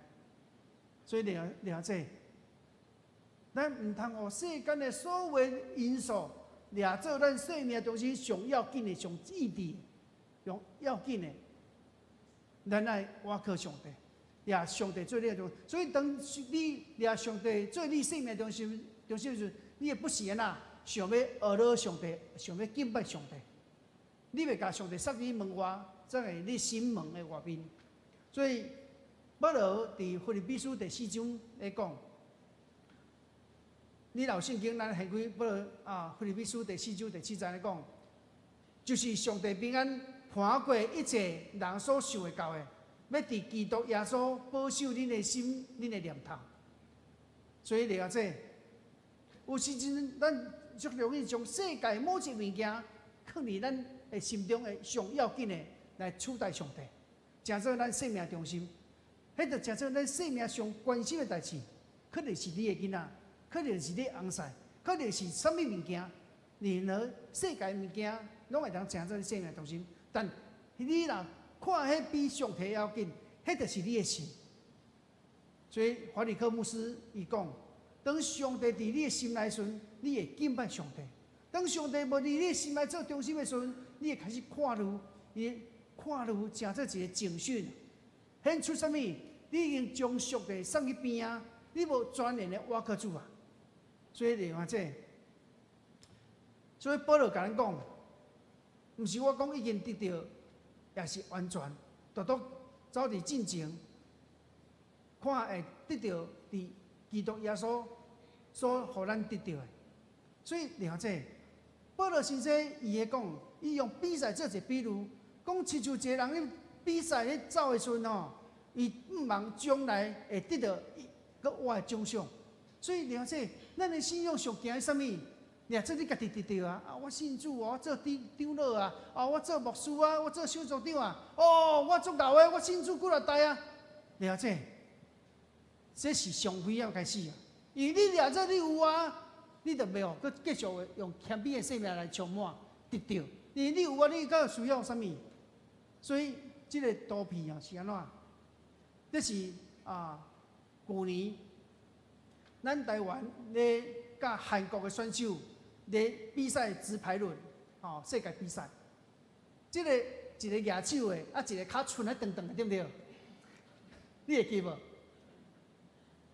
所以，弟兄姊，咱毋通予世間的所有因素掠做咱生命中心上要緊的、上意志、上要緊的。咱愛倚靠上帝，掠上帝做你的中心。所以當你掠上帝做你生命中心中心時，你會不時按怎想欲學樂上帝，想欲敬拜上帝。你袂共上帝塞佇門外，才會你心門的外面。所以保羅佇腓立比書第四章咧講，你若有聖經，咱掀開保羅啊，腓立比書第四章第七節咧講，就是上帝平安盤過一切人所想會到的，欲佇基督耶穌保守恁的心、恁的念頭。所以了解，有時陣咱足容易將世界某一物件囥佇咱的心中的上要緊的來取代上帝，成做咱生命中心。彼就成做咱生命上關心的代誌，可能是你的囡仔，可能是你的翁婿，可能是啥物物件，任何世界物件攏會當成做你生命中心。但你若看彼比上帝要緊，彼就是你的神。所以法里克牧師伊講：當上帝佇你的心內時，你會敬拜上帝；當上帝無佇你的心內做中心的時陣，你會開始看慮，伊看慮成做一個情緒，顯出啥物？你已經將上帝送去邊仔，你無全然的倚靠主啊！所以你看這，所以保羅共咱講，毋是我講已經得著，也是完全，獨獨走佇進前，看會得著佇基督耶穌所予咱得著的。所以你看這，保羅先生伊會講，伊用比賽做一個比喻，講親像一個人咧比賽咧走的時陣吼，伊向望將來會得著閣活的獎賞。所以你看這，咱的信仰上行啥物？掠做你家己得著啊！啊，我信主哦，我做長長老啊，啊，我做牧師啊，我做小組長啊，哦，我足𠢕的，我信主幾若代啊！掠這，這是上危險開始啊！因為你掠做你有啊，你就袂予閣繼續用謙卑的生命來充滿得著。因為你有啊，你閣需要啥物？所以這個圖片啊是按怎？這是啊，舊年咱台灣咧佮韓國的選手咧比賽直排輪，吼，世界比賽。這個一個舉手的，啊，一個跤伸咧長長的，對毋對？你會記無？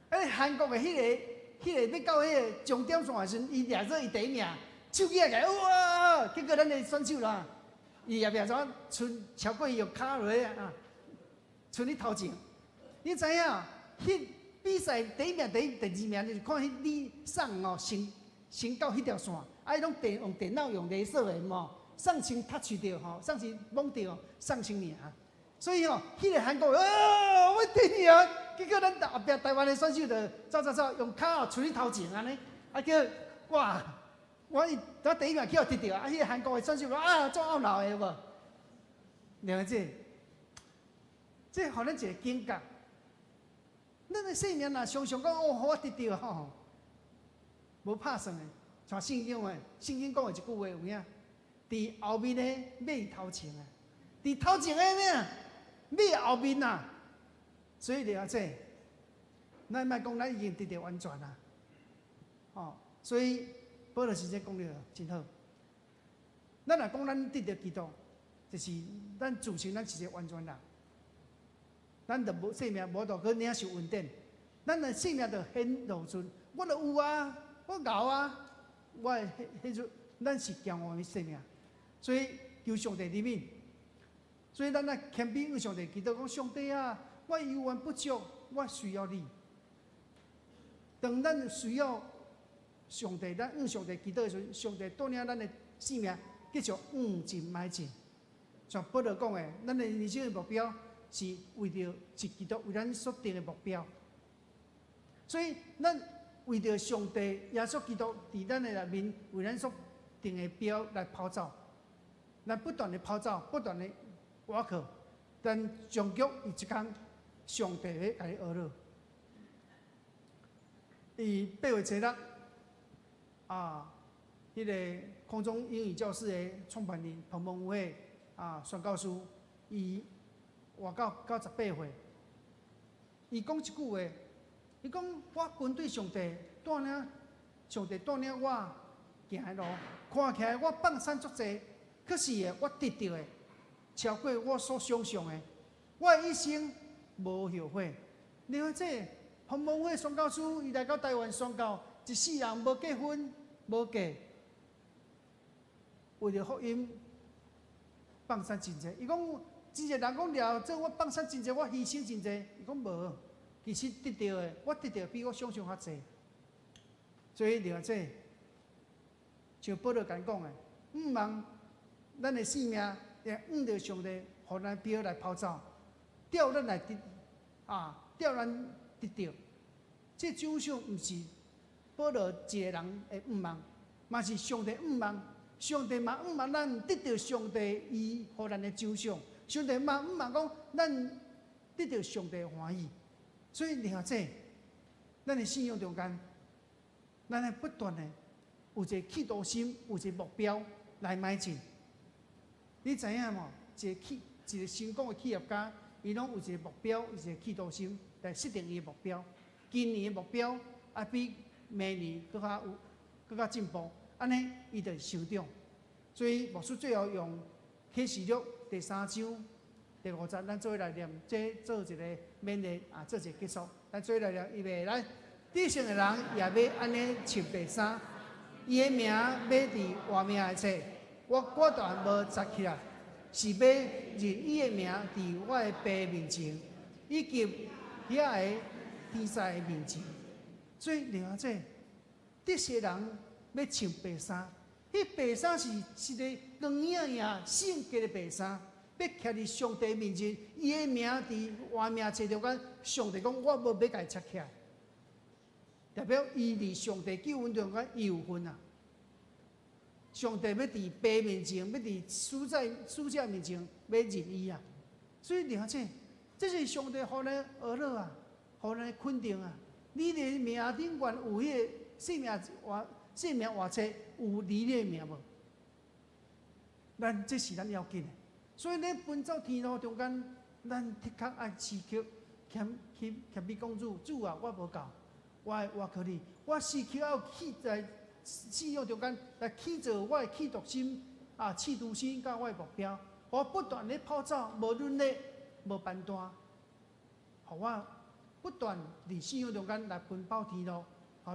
欸，韓國的彼個欲到彼個終點線的時陣，伊掠做伊第一名，手舉起來，哇！結果咱的選手啦，伊後壁怎伸超過伊用跤落啊，伸佇頭前。你知影？彼比賽第一名、第二名，就是看彼你送哦，先先到彼條線，啊，伊攏電用電腦用雷射的無，送先 touch 著吼，送先摸著，送先贏。所以吼，彼個韓國，啊，我第一名，結果咱後壁台灣的選手就走走走，用跤哦，伸佇頭前按呢，啊叫哇，我伊我第一名去予得著，啊，彼個韓國的選手啊，足懊惱的有無？了解？這予咱一個警覺。咱的生命若常常講哦，予我得著吼，無拍算的，像聖經的，聖經講的一句話有影？佇後面的馬頭前啊，佇頭前的咩？馬後面啊，所以了解，咱莫講咱已經得著完全啊，哦，所以保羅先生講得真好。咱若講咱得著基督，就是咱自稱咱是一個完全人。咱就無生命無法度去領受恩典，咱的生命就顯露出，我就有啊，我𠢕啊，我會彼彼種，咱是驕傲的生命，所以求上帝憐憫。所以咱愛謙卑向上帝祈禱講：上帝啊，我猶原不足，我需要你。當咱需要上帝，咱向上帝祈禱的時陣，上帝帶領咱的生命繼續向前邁進。像保羅講的，咱的人生的目標是為著是基督為咱所定的目標。所以，咱為著上帝耶穌基督佇咱的內面為咱所定的標來跑走，咱不斷的跑走，不斷的倚靠，但終局有一天，上帝會共你呵咾。佇8月初六，啊，彼個空中英語教室的創辦人彭蒙偉啊，宣教師，伊活到98歲，伊講一句話，伊伊講我跟隨上帝帶領，上帝帶領我行的路，看起來我放散足濟，可是我得著的超過我所想象的，我的一生無後悔。另外，這彭蒙惠宣教師，伊來到台灣宣教，一世人無結婚無嫁，為著福音放散真濟。伊講真濟人講了，這我放散真濟，我犧牲真濟。伊講無，其實得著的，我得著比我想象較濟。所以另外這像保羅共講的，毋望咱的性命會向著上帝，予咱標來拋走，調咱來得啊，調咱得著。這獎賞毋是保羅一個人的向望，嘛是上帝向望。上帝嘛向望咱得著上帝伊予咱的獎賞，上帝嘛向望講咱得著上帝的歡喜。所以另外這，咱的信仰中間，咱愛不斷的有一個企圖心，有一個目標來邁進。你知影無？一個成功的企業家，伊攏有一個目標，有一個企圖心來設定伊的目標。今年的目標愛比明年閣較有，閣較進步，按呢伊就會成長。所以牧師最後用啟示錄第三章第五節，咱做伙來念，這做一個勉勵啊，做一個結束。咱做伙來念，預備來，得勝的人也欲按呢穿白衫，伊的名欲佇活命的冊，我果斷無擦起來，是欲認伊的名佇我的父面前，以及遐个天使的面前。所以另外這得勝人欲穿白衫，彼白衫是一個光影影聖潔的白衫，欲徛佇上帝面前，伊的名佇活命冊中間，上帝講我無欲共伊擦起來，代表伊佇上帝救恩中間伊有份啊。上帝欲佇父面前，欲佇使者面前，欲認伊啊。所以另外這，這是上帝予咱呵咾啊，予咱肯定啊。你的名頂懸有彼個生命活冊有你的名無？咱這是咱要緊的。所以咧，奔走天路中間，咱的確愛時刻謙謙謙卑講主，主啊，我無夠，我愛倚靠你，我時刻要去在信仰中間來去做我的企圖心啊，企圖心佮我的目標，我不斷咧跑走，無忍力，無疲惰，予我不斷佇信仰中間來奔跑天路，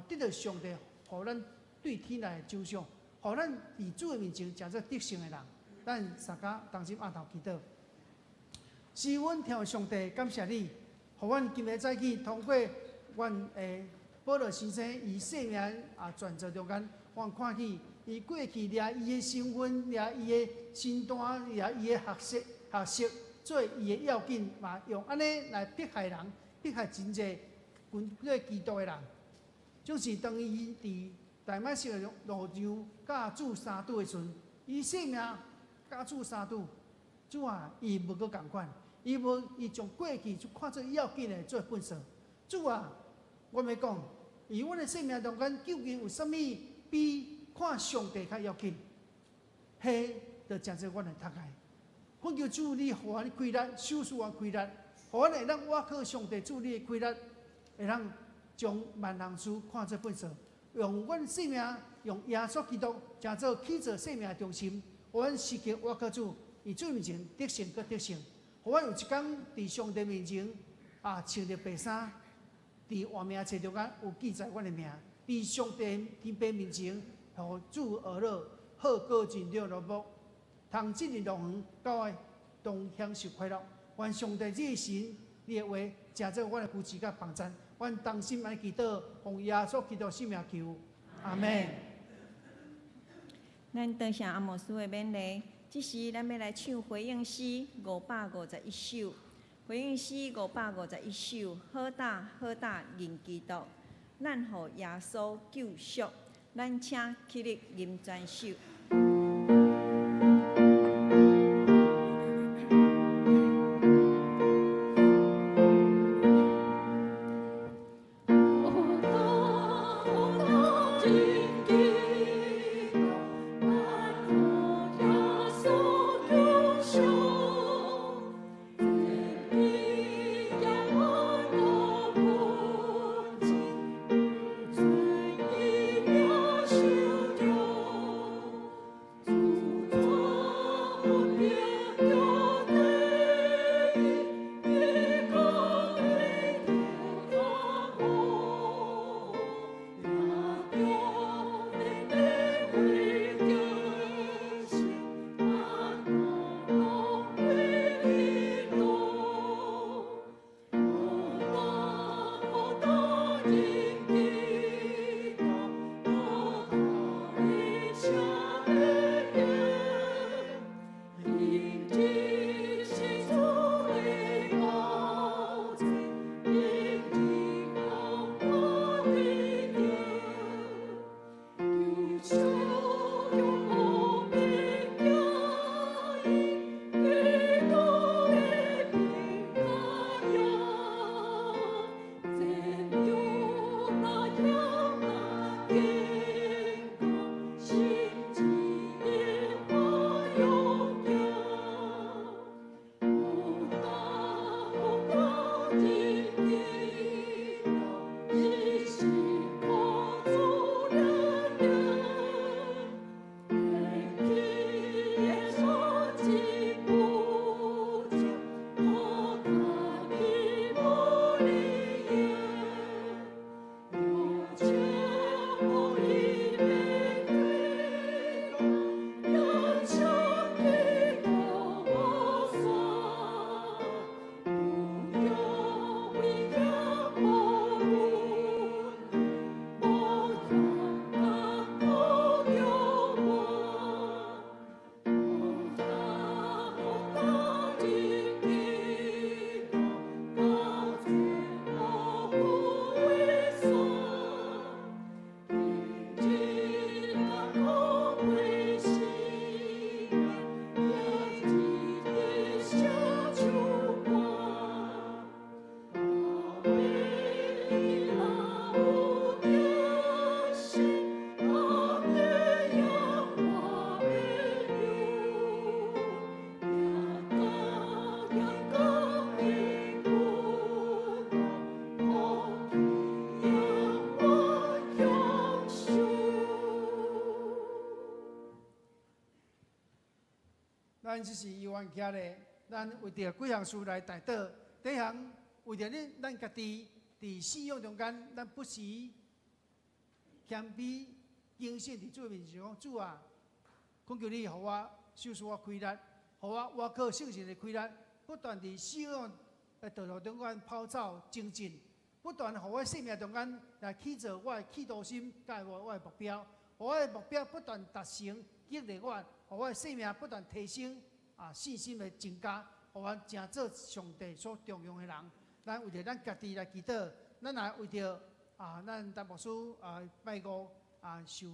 予得著上帝，予咱對天來的獎賞，予咱佇主的面前成做得勝的人。咱三家同心徬頭祈禱，是阮天父上帝，感謝你，予阮今日早起通過阮的保羅先生伊生命啊傳承中間，阮看見伊過去掠伊的身份，掠伊的身段，掠伊的學識做伊的要緊，嘛用按呢來迫害人，迫害真濟跟隨基督的人。就是當伊佇大馬色的路上佮主相拄的時陣，伊性命佮主相拄，主啊，伊無閣仝款，伊無伊將過去就看做要緊的做糞掃。主啊，我欲講，佇阮的生命中間究竟有啥物比看上帝較要緊？彼就成做阮的讀愛。懇求主，你予阮氣力，賞賜阮氣力，予阮會當倚靠上帝主你的氣力，會當將萬項事看做糞掃，用阮生命，用耶穌基督成做起做生命的中心，予阮時刻倚靠主，佇主面前得勝閣得勝，予阮有一工佇上帝面前啊，穿著白衫，佇活命冊中間有記載阮的名，佇上帝天父面前，予主呵咾好果真了落幕，通進入樂園，佮我同享受快樂。願上帝這個神，你的話，成做阮的扶持佮幫贊。阮同心按呢祈禱，奉耶穌基督聖名求，阿門。咱多謝阿牧師的勉勵。這時，咱欲來唱回應詩551首。回應詩551首，好膽好膽認基督，咱予耶穌救贖，咱請起立吟全首。好咱這是猶原徛咧，咱為著幾項事來代禱。第一項，為著恁咱家己佇信仰中間，咱不時謙卑警醒佇主面前講：主啊，懇求你予我賞賜我氣力，予我倚靠聖神的氣力，不斷佇信仰的道路中間跑走精進，不斷予我生命中間來去做我的企圖心，佮我的目標，予我的目標不斷達成，激勵我，予我的生命不斷提升啊，信心的增加，予我成做上帝所重用的人。咱為著咱家己來祈禱，咱也為著啊，咱陳牧師啊，拜五啊受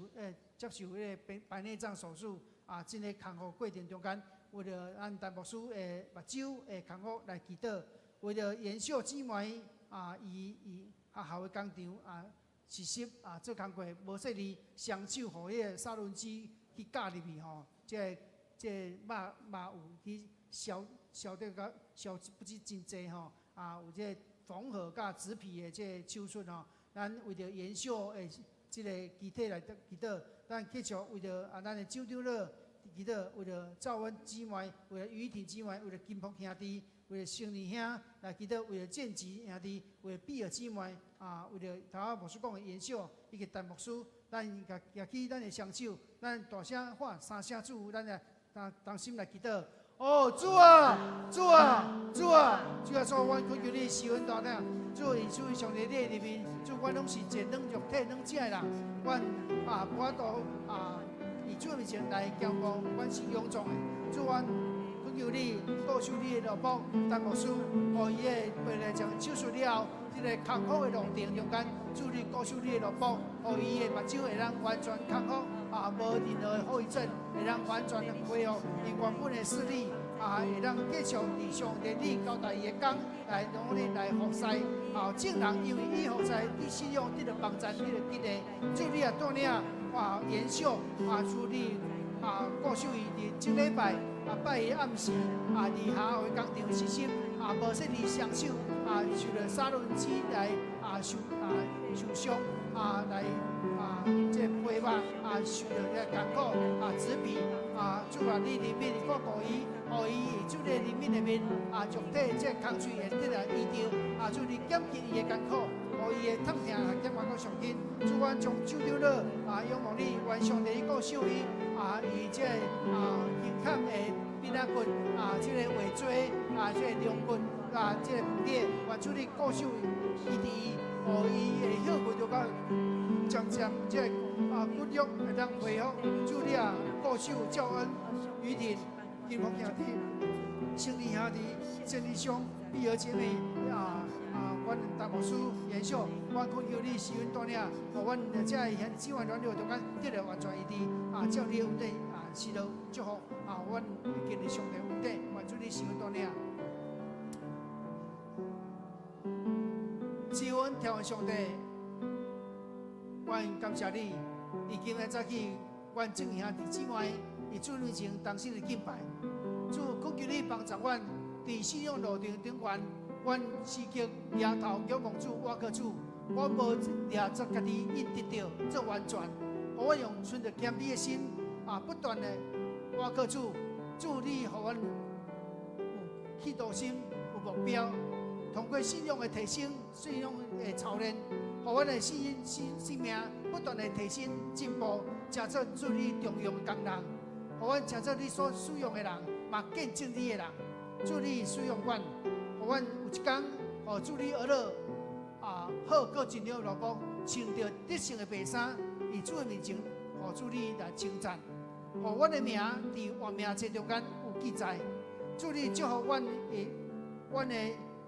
接受彼个白白內障手術啊，這个康復過程中間，為著咱陳牧師的目睭的康復來祈禱，為著延秀姊妹啊，伊伊學校的工廠啊實習啊做工課無細膩，雙手予彼个砂輪機去軋入去吼，這个這个肉肉有去燒燒得較燒不知真濟吼，啊有這個縫合佮植皮的這個手術吼，咱為著延秀的這个肢體來祈禱，咱繼續為著啊咱的周長老祈禱，為著趙恩姊妹，為著雨婷姊妹，為著金福兄弟，為著成年兄來祈禱，為著建吉兄弟，為著比爾姊妹啊，為著頭仔牧師講的延秀以及陳牧師，咱舉舉起咱的雙手，咱大聲喊三聲主，咱來同同心來祈禱。哦，主啊，主啊，主啊，主啊，主，阮懇求你施恩帶領，主，以主上帝你的裡面，主，阮攏是一個軟弱體軟食的人，阮啊無法度啊，佇主面前來堅固，阮是臃腫的，主，阮懇求你顧守你的奴僕陳牧師，予伊的白內障手術了後，這个康復的路程中間，主你顧守你的奴僕，予伊的目睭會當完全康復，啊，無任何的後遺症，會當完全恢復伊原本的視力，啊，會當繼續佇上帝你交代伊的工來努力來服侍。啊，眾人因為伊服侍，佇信仰得到幫助，得到激勵。主你也帶領啊，延秀啊，主你啊，顧守伊佇這禮拜啊，拜一暗時啊，佇學校的工廠實習啊，無細膩雙手啊，受著砂輪機來啊受啊受傷啊，來啊這個皮肉啊受著這個艱苦啊植皮啊，主啊，你憐憫顧顧伊，予伊佇主你憐憫的面啊，肉體這個空喙會得來醫治啊，主你減輕伊的艱苦，予伊的痛疼減緩閣上緊。主，阮將手長老啊仰望你，願上帝你顧守伊啊，伊這個啊肩坎的邊仔骨啊，這个尾椎啊，這个龍骨啊，這个骨裂，願主你顧守醫治伊，予伊的歇困就到漸漸這个啊骨肉會當恢復。主你啊顧守教恩、雨婷、金福兄弟、勝利兄弟、鄭立兄、碧兒姐妹啊啊，阮陳牧師延秀，阮懇求你施恩帶領，予阮這个兄弟姊妹軟弱中間得到完全醫治啊，照你的恩典啊，賜予祝福啊，阮經歷上帝恩典，願主你施恩帶領。賜恩天父上帝，阮感謝你，伊今日早起，阮眾兄弟姊妹佇主面前同心的敬拜。主，懇求你幫助阮佇信仰路程頂懸，阮時刻抬頭仰望主，倚靠主，阮無掠做家己應得著做完全，予阮用存著謙卑的心啊，不斷的倚靠主，主你予阮有企圖心，有目標，通過信仰的提升，信仰的操練，予阮的信心、生命不斷的提升進步，成做主你重用的工人，予阮成做你所使用的人，嘛見證你的人。主你使用阮，予阮有一天，予主你學樂啊，好閣盡了奴僕，穿著得勝的白衫，佇主的面前，予主你來稱讚，予阮的名佇活命冊中間有記載。主你祝福阮的阮的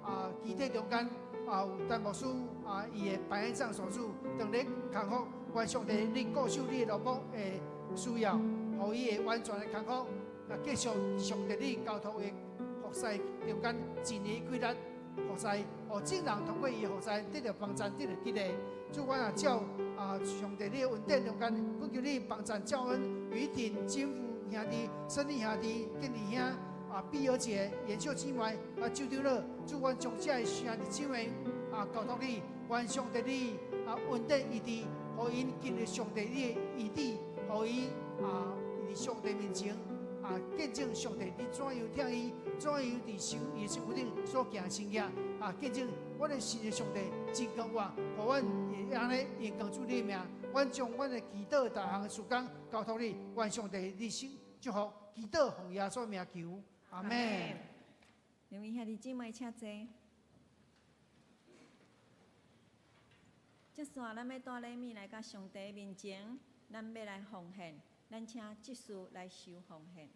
啊，肢體中間啊有陳牧師啊，伊的白內障手術當咧康復，願上帝你顧守你的奴僕的需要，予伊會完全的康復，啊，繼續上帝你交託的服侍中間盡伊氣力服侍，予眾人通過伊的服侍得著幫助，得著激勵。主，阮也照啊上帝你的恩典中間，懇求你幫助教恩、雨婷、金福兄弟、勝利兄弟、建立兄。啊，碧兒姐、延秀姊妹、啊，周長老，主，阮將這个兄弟姊妹啊，交託你，願上帝你啊恩典醫治，予𪜶經歷上帝你的醫治，予伊啊佇上帝面前啊啊，見證上帝你怎樣疼伊，怎樣佇身伊身軀頂所行的神蹟啊，見證阮的神的上帝真強活，予阮會按呢榮光主你的名，阮將阮的祈禱逐項的事工交託你，願上帝你先祝福，祈禱奉耶穌名求，阿門。兩位兄弟姊妹，請坐。這煞咱欲帶禮物來到上帝面前，咱欲來奉獻，咱請執事來收奉獻。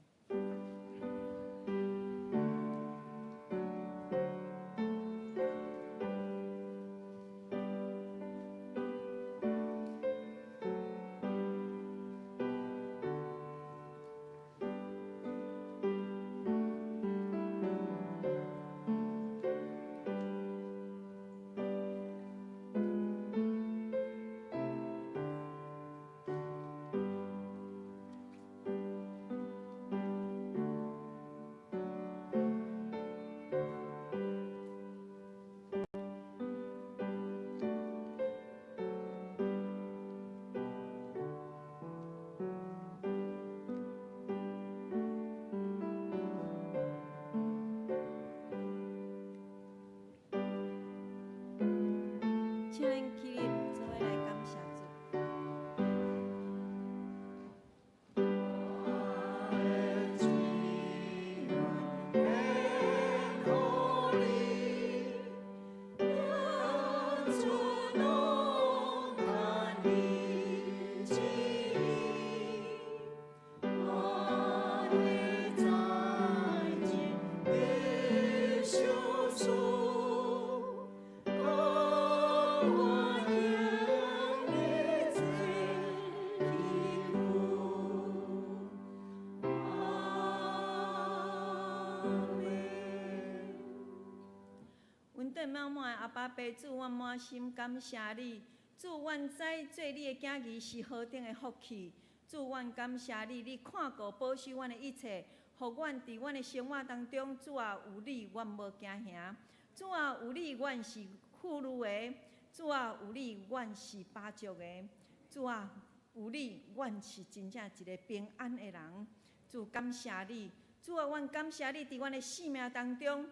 請咱起立，做伙來感謝主。恩典滿滿的阿爸父主，阮滿心感謝你。主，阮知做你的囝兒是何等的福氣。主，阮感謝你，你看顧保守阮的一切，予阮佇阮的生活當中，主啊有你，阮無驚嚇。主啊有你，阮是富裕的；主啊有你，阮是飽足的。主啊有你，阮是真正一个平安的人。主，感謝你，主啊，阮感謝你佇阮的生命當中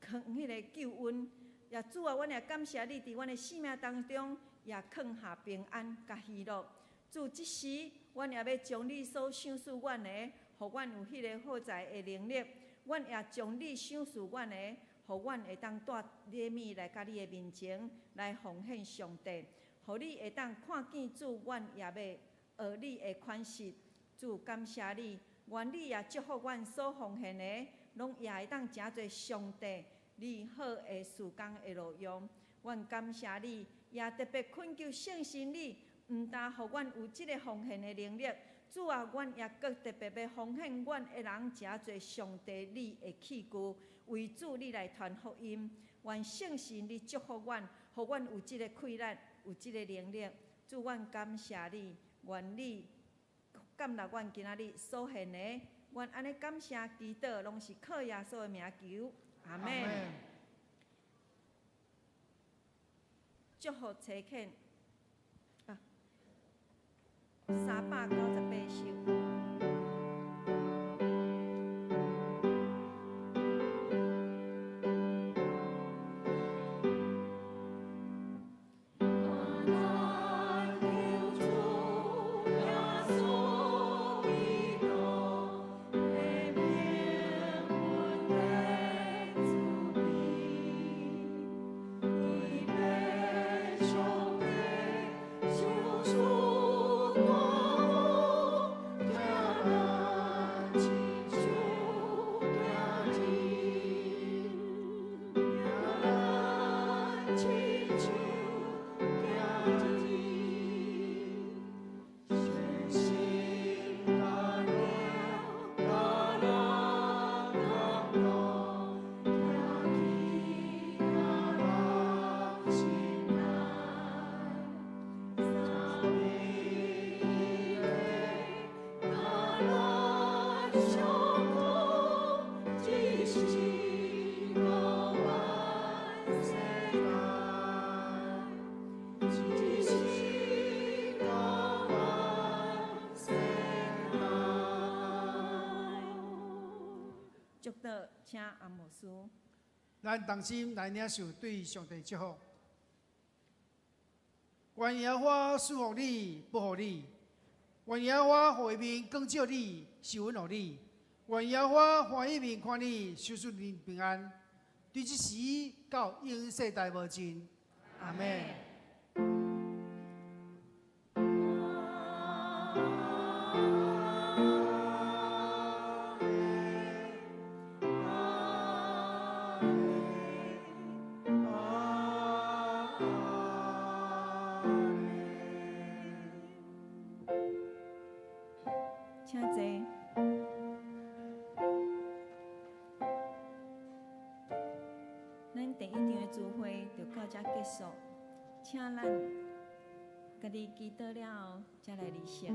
囥彼个救恩，也主啊，阮也感謝你佇阮的生命當中也囥下平安佮喜樂。主，這時阮也欲將你所賞賜阮的，予阮有彼个好在的能力。阮也將你賞賜阮的，予阮會當帶禮物來到你的面前來奉獻上帝，予你會當看見主，阮也欲學你的款式。主，感謝你，願你也祝福阮所奉獻的，攏也會當成做上帝你好的事工的路用。阮感謝你，也特別懇求聖神你，毋但予阮有這个奉獻的能力，主啊，阮也閣特別欲奉獻阮的人，成做上帝你的器具，為主你來傳福音。願聖神你祝福阮，予阮有這个氣力，有這个能力。主，阮感謝你，願你接納阮今仔日所獻的，阮按呢感謝祈禱，攏是靠耶穌的名求，阿門。祝福差遣啊，398首。上帝，救主大祝禱，請阿牧師。咱同心來領受對上帝祝福。願耶和華賜福你，保護你；願耶和華予伊面光照你，施恩予你；願耶和華歡喜面看你，賞賜你平安。對這時到永世代無盡。阿們。請坐。咱第一場的聚會就到這結束，請咱家己祈禱了後，才來離席。